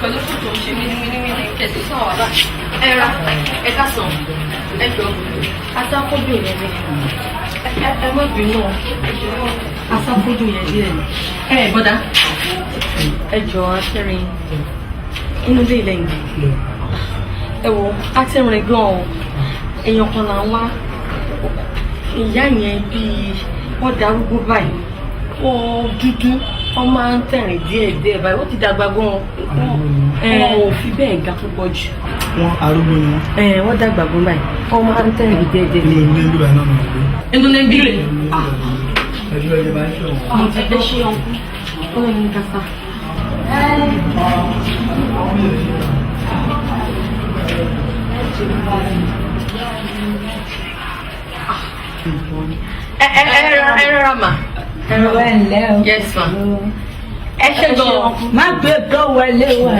Pẹ̀lú kòtò ṣe mímímí kẹ̀sì sàn wà báyìí. Ẹ ra, ẹ ká sàn, ẹ jọ asáfójú yẹn ni. Ẹ má bínú ọ, asáfójú yẹn díẹ̀ ni. Ẹ bọ́dá, ẹ jọ, aṣẹ́rin inú ilé ilẹ̀ yìí. Ẹ wo, atẹ́rìn gan o, èèyàn kan là ń wá. Ìyá yẹn bíi wọ́n darúgbó báyìí, wọ́n dúdú, wọ́n máa ń tẹ̀rìn díẹ̀ díẹ̀ báyìí, ó ti dàgbà gan, wọn ò fi bẹ́ẹ̀ ga púpọ̀ jù. Wọn arúgbó ni wọn. Ẹ wọ́n dàgbà gan báyìí, wọ́n máa ń tẹ̀rìn díẹ̀ díẹ̀. Inú ilé ń bíbá náà nà gbé. Inú ilé ń bí rè. Ẹjọ́ ẹjẹ bá ń ṣe wọn. Ẹ ṣe ọkú ọlọ́run ní kásá. Ẹ ẹ ẹ rọra mà. Ẹ ǹlẹ́ o. Yes ma. Ẹ ṣe gan. Má gbé kọ́ wọlé wá.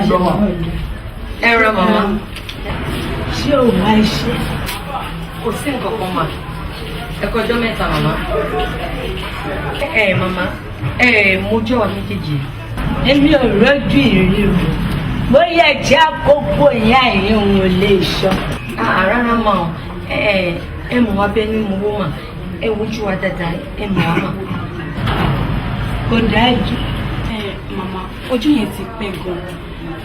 Ẹ rọra màmá. Ṣé o máa ṣe? Kò sí nǹkan kan mà. Ẹ kú ọjọ́ mẹ́ta, màmá. Ẹ màmá, ẹ mo jẹ́ wa méjèèjì. Èmi ò rójú ìrírí o. Bóyá tí àkókò ìyá yìí ń lè sọ. Rárá mà ọ, ẹ ẹ mọ̀ wá bẹ́ẹ̀ ni mo wó mà. Ẹ wojú wa dáadáa, ẹ mọ̀ wá mà. Kò dájú. Ẹ màmá, ọjọ́ yẹn ti pẹ́ gan-an.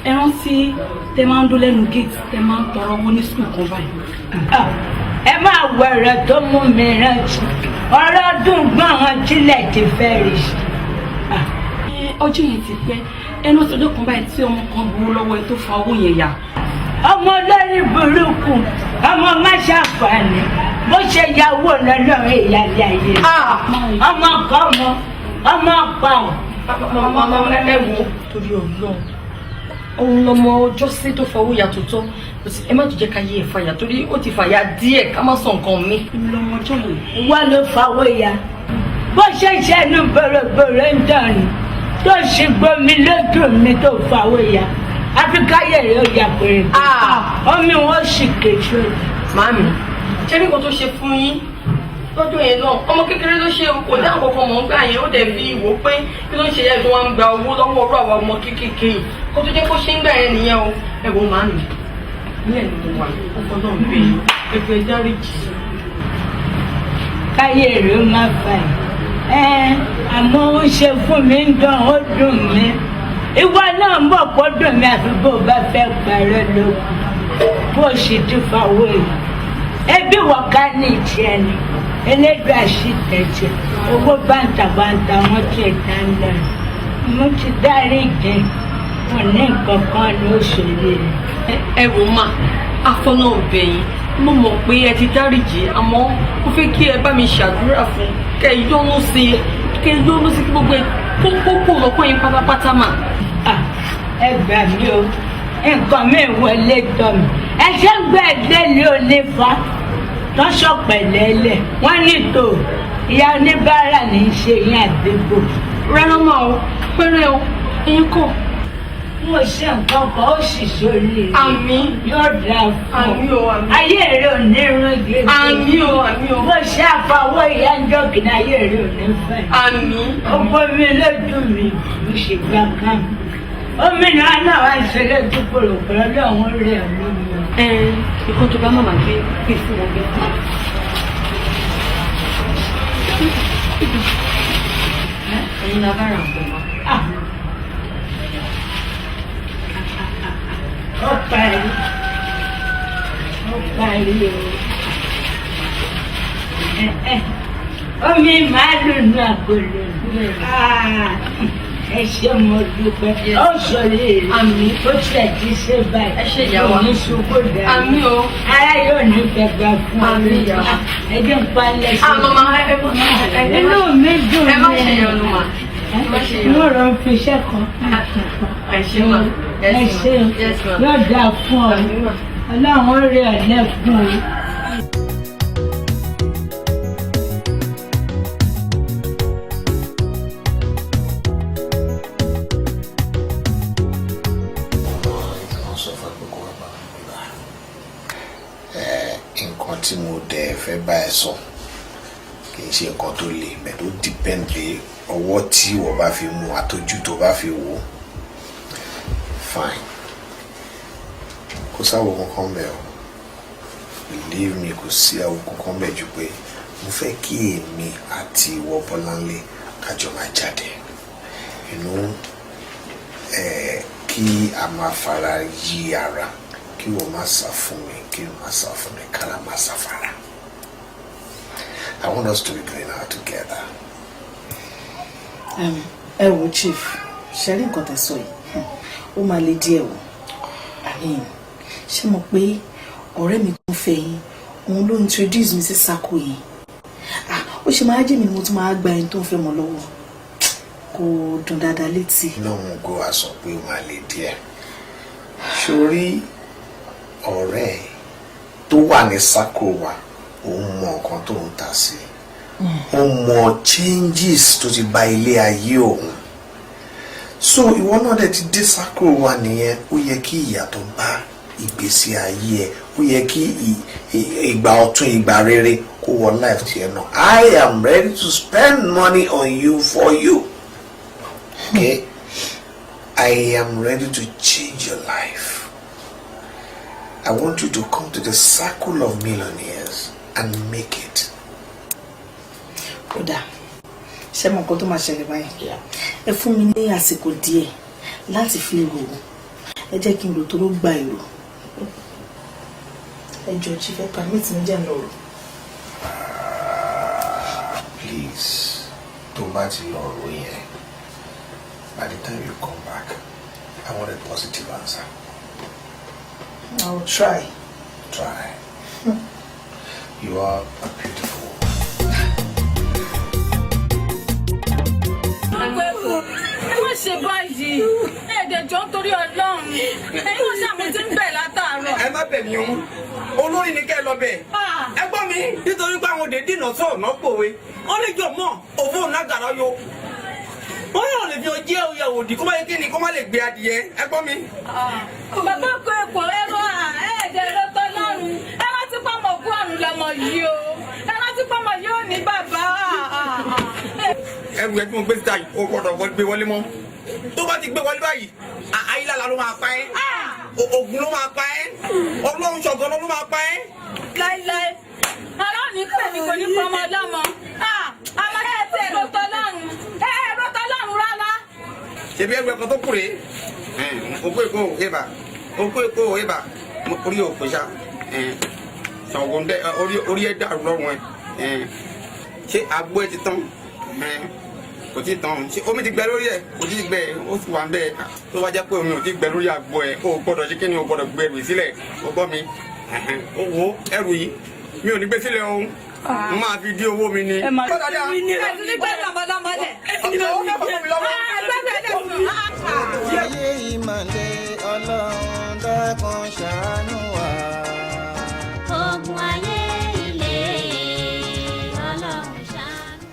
Ẹ rántí tẹ máa ń dó lẹ́nu gate, tẹ máa ń tọrọ owó ní school kan báyìí. Ẹ máa wọ ọ̀rọ̀ tó mú mi rántí. Ọ̀rọ̀ dùn gbọ́n tílẹ̀ ti fẹ́ rí. Ọjọ́ yẹn ti pẹ́. Ẹ rántí ọjọ́ kan báyìí tí ọmọ kan gbowó lọ́wọ́ ẹ tó fa owó yẹn yà. Ọmọ olórí burúkú, ọmọ má ṣàǹfààní, bó ṣe yàwó lọ́lọ́run ìyáálé ayé. Ọmọ kan mọ, ọmọ pa ọ́. Màmá, ẹ wo, torí Ọlọ́run, òun lọmọ ọjọ́ sí tó fọwọ́ ya tó tọ́. Ẹ má tún jẹ́ ká yé ẹ̀ fàyà torí ó ti fàyà díẹ̀, ká má sọ nǹkan mi. Lọmọ ọjọ́ yẹn. Wọ́n ló fọwọ́ ya. Bó ṣe ṣẹnu bòròbòrò ń dànù tó sì gbomi lójú mi tó fọwọ́ ya. Áfíríkà yẹ̀rẹ̀ ó ya pèrè. Omi wọn sì kéṣe. Màámi, ṣé ní nǹkan tó ṣe fún yín lọ́jọ́ yẹn náà, ọmọ kékeré ló ṣe, kò dá nǹkan kan mọ̀ ń gbà yẹn, ó dẹ̀ fi wò ó pé kí ló ń ṣe yẹn tó wá ń gba owó lọ́wọ́ ọ̀rọ̀ àwọn ọmọ kékeré yìí, kó tó jẹ́ kó ṣe ń gbà yẹn nìyẹn o. Ẹ wo màámi, nílẹ̀ ni mo wà, ọkọ náà ń bẹ ẹgbẹ́ dáríjì. Káyé rẹ̀ ó má fà ẹ́ ẹ́, àmọ́ ó ń ṣe fún mi ń dán, ó dùn mí. Ìwọ náà ń bọ̀ kó dùn mí, àfi bó o bá fẹ́ parẹ́ lókun bó o sì ti fọwọ́ yìí. Ẹbí wọ́n ká ní ìtiẹ̀ ni elédùn àṣìtẹ̀jẹ̀ owó bàǹtàbàǹtà wọn ti dá lẹ́nu. Mo ti dárí jẹ, mo ní nǹkan kan ló ṣèlè rẹ̀. Ẹ wò mà, afọ́nà ọ̀bẹ̀yìn, mo mọ̀ pé ẹ ti dáríjì, àmọ́ mo fẹ́ kí ẹ bá mi ṣàdúrà fún kẹ́ ẹ yọ́nú sí i, kẹ́ ẹ yọ́nú sí kí gbogbo ẹ kó kó lọ́kàn yín pátápátá mà. Ẹ gbà mí o, nǹkan mi wọlé tọ̀ mí. Ẹ ṣe ń gbẹ́ délé onífa tọ́sọ̀ pẹ̀lẹ́lẹ̀ wọ́n ní tò ìyá oníbàárà ní í ṣe yín àdúgbò. Rárá mà o, pẹ́rẹ́ o, ẹ̀yin kọ́. Mo ṣe nǹkan kan, ó sì sórí rẹ̀. Àmín. Yóò dáa fún ọ. Àmín o, àmín. Ayé rẹ̀ ò ní rún gègé. Àmín o, àmín o. Mo ṣe àfọwọ́ ìyá ń jọ́kìnà, ayé rẹ̀ ò ní fẹ́. Àmín. Ó bomi lójú mi, mo sì gbà kán. Omi náà náà wá ń ṣe lójú kòròkòrò lọ́hùn rẹ̀ lómi. Ẹ ìkan tó bá màmá gbé gbé fún wọn gbé fún wọn. Ẹ̀yin la bá ra nǹkan wa. Ó parí, ó parí o. Omi màálù náà kò lè gbé. Ẹ ṣé, mo dúpẹ́. Ó sọ̀rọ̀ èrè. Ó tiẹ̀ ti ṣe báyìí. Ẹ ṣé, ìyá wa. Kò ní sunkún dànù. Àmín o. Ara yóò ní gbẹgbẹ fún ọ. Àmín, ìyá wa. Ẹ jẹ́ n pa lẹ́sẹ̀. Ah, màmá, ẹ má Inú mi dùn. Ẹ má ṣe yọnu mà. Ẹ má ṣe yọnu. Mo rọ̀ ń fi iṣẹ́ kan. Ẹ ṣé mà. Ẹ ṣé o. Yes, ma. Yóò dáa fún ọ. Ọlọ́run ó rí ọ lẹ́kùn o. Wọ́n sọ fún ẹ pé kó wá bá mi gbà. Nǹkan tí mo dẹ̀ fẹ́ bá ẹ sọ kì í ṣe nǹkan tó le bẹ́ẹ̀, tó depend lé ọwọ́ tí wọ́n bá fi mú àtọ́jú tó bá fi wò ó. Fine, kò sáwo kankan bẹ́ẹ̀ o. Believe me, kò sí àwo kankan bẹ́ẹ̀ ju pé mo fẹ́ kí èmi àti ìwọ Bọ́láńlé kájọ máa jáde kí a máa fara yí ara, kí wọ́n má sá fún mi, kí wọ́n má sá fún mi, kára má sá fara. I want us to be going out together. Ẹ wo, chief, ṣe rí nǹkan tẹ́ sọ yìí, ó máa le díẹ̀ o. I mean, ṣé mo pé ọ̀rẹ́ mi tó ń fẹ́ yín, òun ló introduce mi sí sako yìí. Ah, ó ṣe máa jẹ́ mi ni mo tún máa gba ẹni tó ń fẹ́ mọ́ lọ́wọ́? Kò dùn dáadáa létí. Lóhun kó a sọ pé ó máa le díẹ̀. Sórí ọ̀rẹ́ ẹ̀ tó wà ní sákò wa, òun mọ nǹkan tó ń tà sí, ó mọ changes tó ti bá ilé ayé òun. So ìwọ náà dẹ̀ ti dé sákò wa nìyẹn. Ó yẹ kí ìyàtọ̀ bá ìgbésí ayé ẹ, ó yẹ kí ìgbà ọ̀tun, ìgbà rere kó wọ life tiẹ̀ náà. I am ready to spend money on you, for you, okay? I am ready to change your life. I want you to come to the circle of millionaires and make it. Ó dáa, ṣé mo nǹkan tó máa ṣẹlẹ̀ báyìí? Ẹ fún mi ní àsìkò díẹ̀ láti fi rò ó. Ẹ jẹ́ kí n rò tó ló gba èrò. Ẹ jọ, chief, ẹ permit mi, jẹ́ n lọ rò. Please, tó bá ti lọ rò yẹn, by the time you come back, I want a positive answer. I will try. Try. You are a beautiful woman. Ẹ má ṣe báyìí, ẹ̀ẹ́dẹ̀jọ́, nítorí Ọlọ́run. Ẹ̀yin náà ṣàmì tí ń bẹ̀ látàárọ̀. Ẹ má bẹ̀ mí o, olórí ni kẹ́ ẹ lọ bẹ̀. Ẹ gbọ́ mi, nítorí pé àwọn òde dìnà sọ ọ̀nà pòwe wọ́n lè jọ mọ́ òfò nàgàrà yo, wọ́n yóò lè fi ọjẹ́ òyà òdì kó má yẹ kí ni kó má lè gbé adìyẹ. Ẹ gbọ́ mi. Bàbá kó èkó ẹ̀rọ ẹ̀ẹ́dẹ̀ ẹ̀rọ tọ́lọ́run. Ẹ rántí pọ́mọ òkú àrùn lọmọ yìí o. Ẹ rántí pọ́mọ yìí ò ní bàbá. Ẹrù ẹ tí mo gbé síta yìí, o gbọ́dọ̀ gbé wọlé mọ́. Tó bá ti gbé wọlé báyìí, ayílála ló máa pa ẹ́, Ògún ló máa pa ẹ́, Ọlọ́run ṣọ̀gán ló máa pa ẹ́. Láíláí, ọlọ́run ní pè mí, kò ní pọ́mọ ọlọ́mọ. Àmọ́ ẹ ti ẹ̀rọ tọ́lọ́run, ẹ ẹ̀rọ tọ́lọ́run rárá. Ṣebí ẹrù ẹ̀kan tó kù rèé. Òkú èkó ìbà, òkú èkó ìbà, orí òkú ṣá ṣàngó ń dẹ orí ẹ dàrú lọ́rùn ẹ. Ṣé àgbo ẹ ti tán? Kò tí ì tán. Ṣé omi ti gbẹ lórí ẹ? Kò tí ì gbẹ, ó sì wà ń bẹ. Tó bá jẹ́ pé omi ò tí ì gbẹ lórí àgbo ẹ, o gbọ́dọ̀ ṣe kí ni, o gbọ́dọ̀ gbé ẹrù sílẹ̀. O gbọ́ mi? O wo ẹrù yìí, mi ò ní gbé sílẹ̀ o, mo máa fi dí owó mi ni. Ẹ ti ní gbẹ́dọ̀ ọmọlọ́mọ lẹ̀. Ayé ìmọ̀lẹ̀, Ọlọ́run dákun ṣàánú wa. Ogun ayé ilé, Ọlọ́run ṣàánú.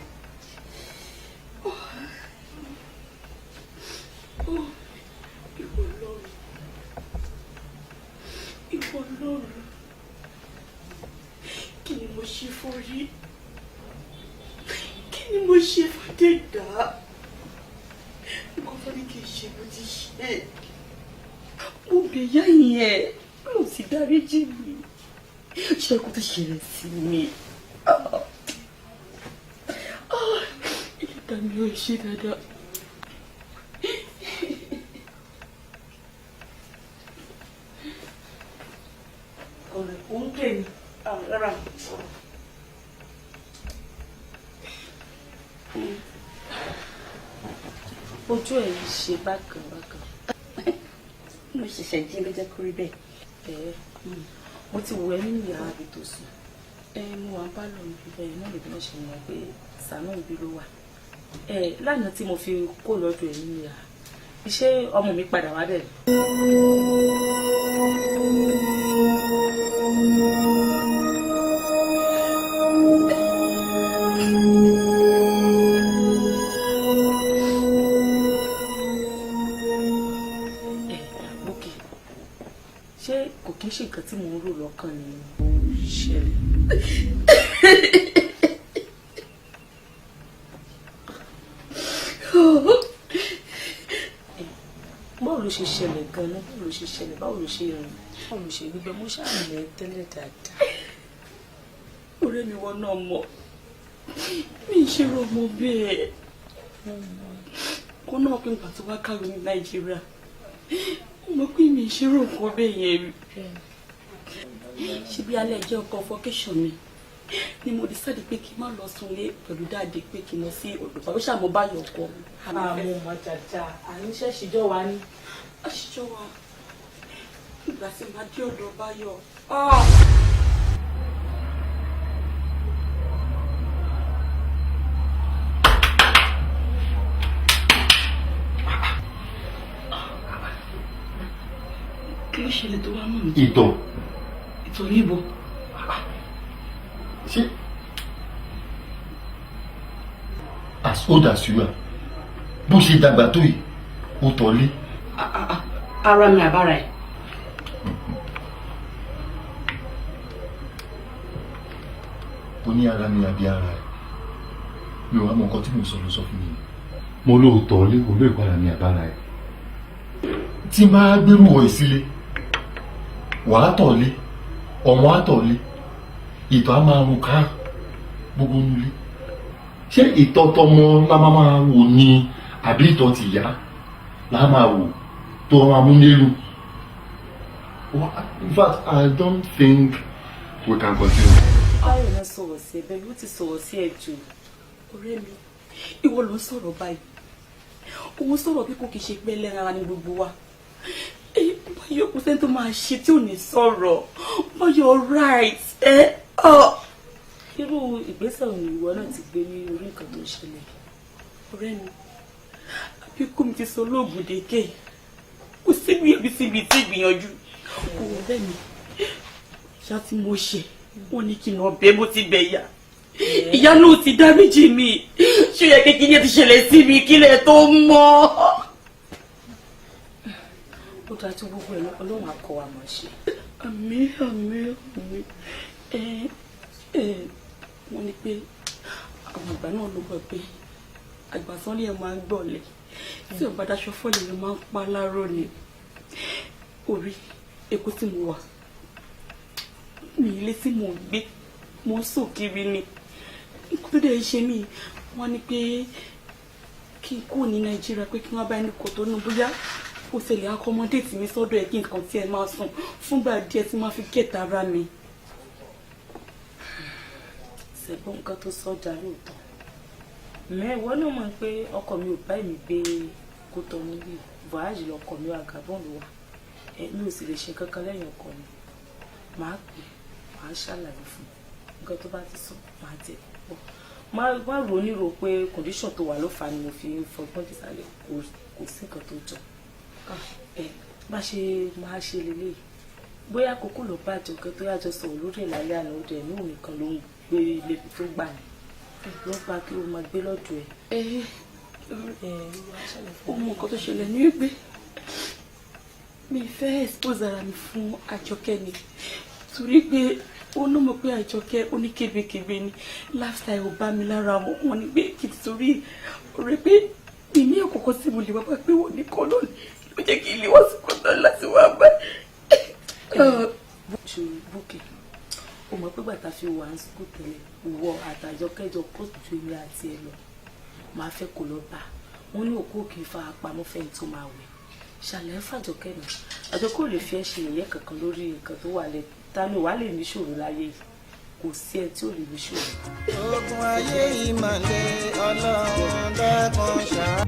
Ìwọ Ọlọ́run, ìwọ Ọlọ́run, kí ni mo ṣe fún rí? Kí ni mo ṣe fún dèdà? Nǹkan tó ní kí n ṣe, mo ti ṣe. Mo bẹ̀ yá yẹn, mo sì dáríjì mi. Ṣé kó tó ṣẹlẹ̀ sí mi? Ah. Ah. Ẹlẹ́dàá mi ò ṣe dáadáa. Ọ̀rẹ́ òun pè mí rárá. Ojú ẹ̀ ń ṣe bákan bákan. Mo ṣẹ̀ṣẹ̀ jí ló jẹ́ kó rí bẹ́ẹ̀. Ẹ mo ti wọ ẹ nínú yàrá àbí tó sùn. Ẹ mo wà ń bá lọ níbi bẹ́ẹ̀ náà lèmi náà ṣe mọ̀ pé sànú ìbí ló wà. Ẹ lánàá tí mo fi kó lọ́dọ̀ ẹ nínú yàrá, ṣé ọmọ mi padà wá bẹ̀? Búkì, ṣé kò kí ń ṣe nǹkan tí mò ń rò lọ́kàn ni ó ń ṣẹlẹ̀? Báwo ló ṣe ṣẹlẹ̀ gan-an? Báwo ló ṣe ṣẹlẹ̀? Báwo ló ṣe rìn? Báwo ló ṣe gbígbẹ? Mo ṣàmì tẹ́lẹ̀ dáadáa. Ọ̀rẹ́ mi wọ́n náà mọ̀, mi ì ṣe rọmọ bẹ́ẹ̀. Kó náà pé ìgbà tó wá kàwé ní Nàìjíríà, ó mọ̀ pé mi ì ṣe rò nǹkan bẹ́ẹ̀ yẹn rí. Ṣé bí alẹ́ jẹ́ convocation mi ni mo decide pé kí n má lọ sunlé pẹ̀lú dáadé, pé kí n lọ sí ọ̀dọ̀ bàbá ṣàmọ́ báyọ̀ ọkọ mi. Àmọ́ mọ̀ dáadáa, àníṣe ṣìjọ́ wa ní. Àṣìjọ́ wa, ìgbà tí màá dé ọ̀dọ̀ Báyọ̀. Kí ló ṣẹlẹ̀ tó wá náà? Ìtọ̀. Ìtọ̀ níbo? Ṣé as old as you are, bó ṣe dàgbà tó yìí, ó tọ̀lé? Ara mi àbára ẹ̀. Ó ní ara mi àbí ara ẹ̀. Mi ò wá mọ nǹkan tí mò ń sọ ló sọ fún mi. Mo lóòótọ́ lé olóògbé ara mi àbára ẹ̀. Tí máa gbérù wọ̀ ìsílé, wàá tọ̀lé, ọmọ á tọ̀lé, ìtọ̀ á máa rùn ká gbogbo nulẹ̀. Ṣé ìtọ̀ tọmọ la máa máa wò ni àbí ìtọ̀ tìyá la máa wò tó máa mú nílùú? In fact, I don't think we can continue. Báyọ̀ náà sọ̀rọ̀ sí ẹ bẹ́ẹ̀ ló ti sọ̀rọ̀ sí ẹ jù. Ọ̀rẹ́ mi, ìwọ ló ń sọ̀rọ̀ báyìí. Òun sọ̀rọ̀ bí kò kì í ṣe pé ẹlẹ́ran ara ni gbogbo wa. Báyọ̀ kò sẹ́ni tó máa ṣe tí ò ní sọ̀rọ̀. Báyọ̀ right ẹ ọ́. Irú ìgbésẹ̀ òun ìwọ náà ti gbé ní orí nǹkan tó ń ṣẹlẹ̀? Ọ̀rẹ́ mi, àbíkú mi ti sọ lóògùn dèké. Kò síbi ibi síbi tí ìgbìyànjú. Ọ̀rẹ́ mi, ṣá tí mo ṣe, wọ́n ní kí n lọ bẹ́ẹ̀, mo ti bẹ̀ yà. Ìyá náà ti dáríjì mi. Ṣé ó yẹ kí kíni ti ṣẹlẹ̀ sí mi kílẹ̀ tó mọ́? Ó dáa tó gbogbo ẹ̀ Ọlọ́run á kọ́ wa mọ̀ ṣe. Àmín, àmín, àmín. Ẹ ẹ wọ́n ní pé àwọn àgbà náà ló gbọ́ pé àgbàsánlé ẹ̀ máa ń gbọ̀lẹ̀ tí ọba daṣọ fọ́lẹ̀ ẹ̀ máa ń pa láró ni. Orí Èkó tí mo wà, mi ilé tí mò ń gbé, mo ń sùn kiri ni. Nǹkan tó dẹ̀ ń ṣe mí, wọ́n ní pé kí n kúrò ní Nàìjíríà, pé kí wọ́n bá ẹni kò tó nù, bóyá kò ṣẹlẹ̀ accommodate mi sọ́dọ̀ ẹ̀ kí nǹkan tí ẹ máa sùn fúngbà díẹ̀ tí máa fi gẹ̀ẹ́ta ara mi. Ṣẹ̀gbọ́n nǹkan tó sọ dà lóòótọ́. Mẹ́wọ́n náà mọ̀ pé ọkọ mi ò bá èmi gbé Kútọ̀nù níbí, voyage lọkọ mi wà, Gabon ló wà. Mi ò sì lè ṣe kankan lẹ́yìn ọkọ mi. Màá pè, màá ṣàlàyé fún un. Nǹkan tó bá ti sọ, màá tẹ̀ pọ̀. Má rò ó nírò pé condition tó wà ló fà á ni mo fi ń fọgbọ́n dìsàlẹ̀, kò sí nǹkan tó jọ. Ẹ bá ṣe máa ṣe leléyìí. Bóyá kókó ló bá Àjọkẹ́ tó yájọ sọ̀rọ̀ lórí ẹ̀ lálẹ́ àná, ó dẹ̀ ní òun nìkan ló ń gbé ilé tó gbà ní. Ló bá kí o máa gbé lọ́dọ̀ ẹ̀. Ó mọ nǹkan tó ṣẹlẹ̀ ní wípé mi fẹ́ expose ara mi fún Àjọkẹ́ ni, torí pé ó ní mọ̀ pé Àjọkẹ́ ó ní kébékébé ni, lifestyle ò bá mi lára wọn. Wọn ní pé kì í torí ọ̀rẹ́ pé mi ní àkọ́kọ́ tí mo lè wá bá pé wọ́n ní kọ́ lónìí ló jẹ́ kí n lè wá sí kọ́tà láti wá bá. Ṣe Búkì, o mọ̀ pé gbàtà fi wà ní sukùl tẹ́lẹ̀, wọ àtàjọkẹ́jọ kóòtù ju èmi àti ẹ lọ. Màá fẹ́ kó lọ bá wọn ní òkú òkè fara pamọ́ fẹ́ni tó máa wẹ̀. Ṣàlẹ́ fàjọkẹ́ náà, Àjọkẹ́ ò lè fi ẹ́ ṣe ìyẹ́ kankan lórí nǹkan tó wà lẹ̀. Ta ni wàá lè níṣòro láyé yìí? Kò sí ẹ tí ò lè níṣòro. Ogun ayé ìmọ̀lẹ̀, Ọlọ́run dákun ṣáá.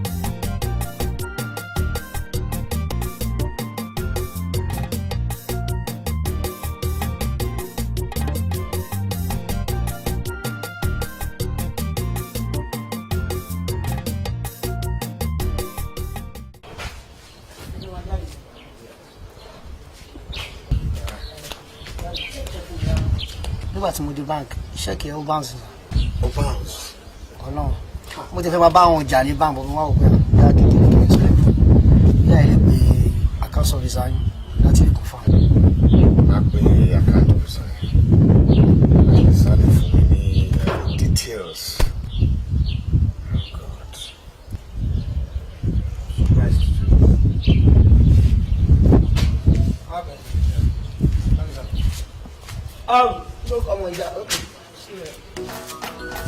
Nígbà tí mo dé bank, ṣẹ́ẹ̀kì ẹ̀ ó bounce ni. Ó bounce. Ọlọ́run, mo ti fẹ́ máa bá àwọn ọjà ní bank, bọ̀ mo wá wò pé bí a kìí kí n explain fún bí àyè lè pe account officer yín láti lè confirm. Máa pe account officer yẹn láti sáré fún mi ní details. Oh God. Surprise. Look, ọmọ ìjà, okay. See you.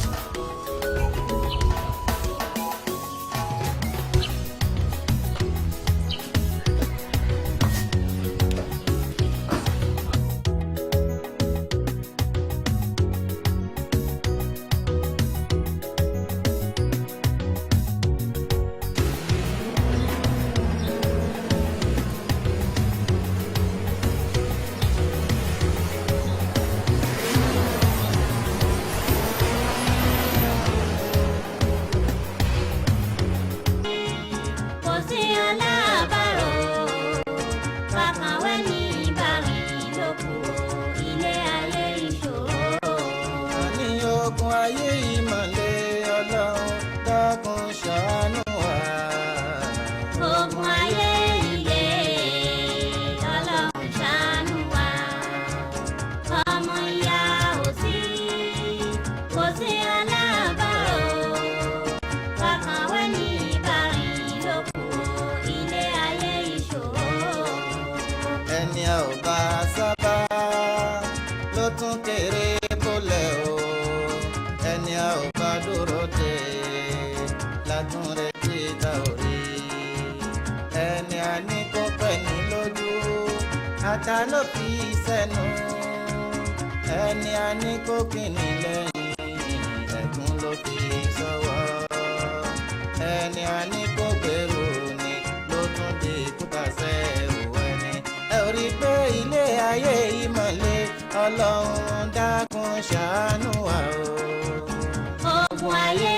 Kò sí aláàbàrò bákanwé ní ìbárin lóko, ilé ayé ìṣòro. Ní ogun ayé ìmọ̀lẹ̀, Ọlọ́run dákun ṣàánú wa. Ogun ayé ilé, Ọlọ́run ṣàánú wa. Ọmọ ìyá ò sí, kò sí aláàbàrò bákanwé ní ìbárin lóko, ilé ayé ìṣòro. Ẹni a ò bá sábà ló tún kéré bólẹ̀ o, ẹni a ò bá dúró dé látún retí ta ò rí, ẹni a ní kó pẹ́ ní lójú ata ló fi sẹ́nu, ẹni a ní kó kíni lẹ́yìn ẹ̀gún ló fi sọ́wọ́, ẹni a ní kó gbèrú ni ló tún di kúta sẹ́rù ẹni. Ẹ ò rí i pé ilé ayé ìmọ̀lẹ̀, Ọlọ́run dákun ṣàánú wa o. Ogun ayé.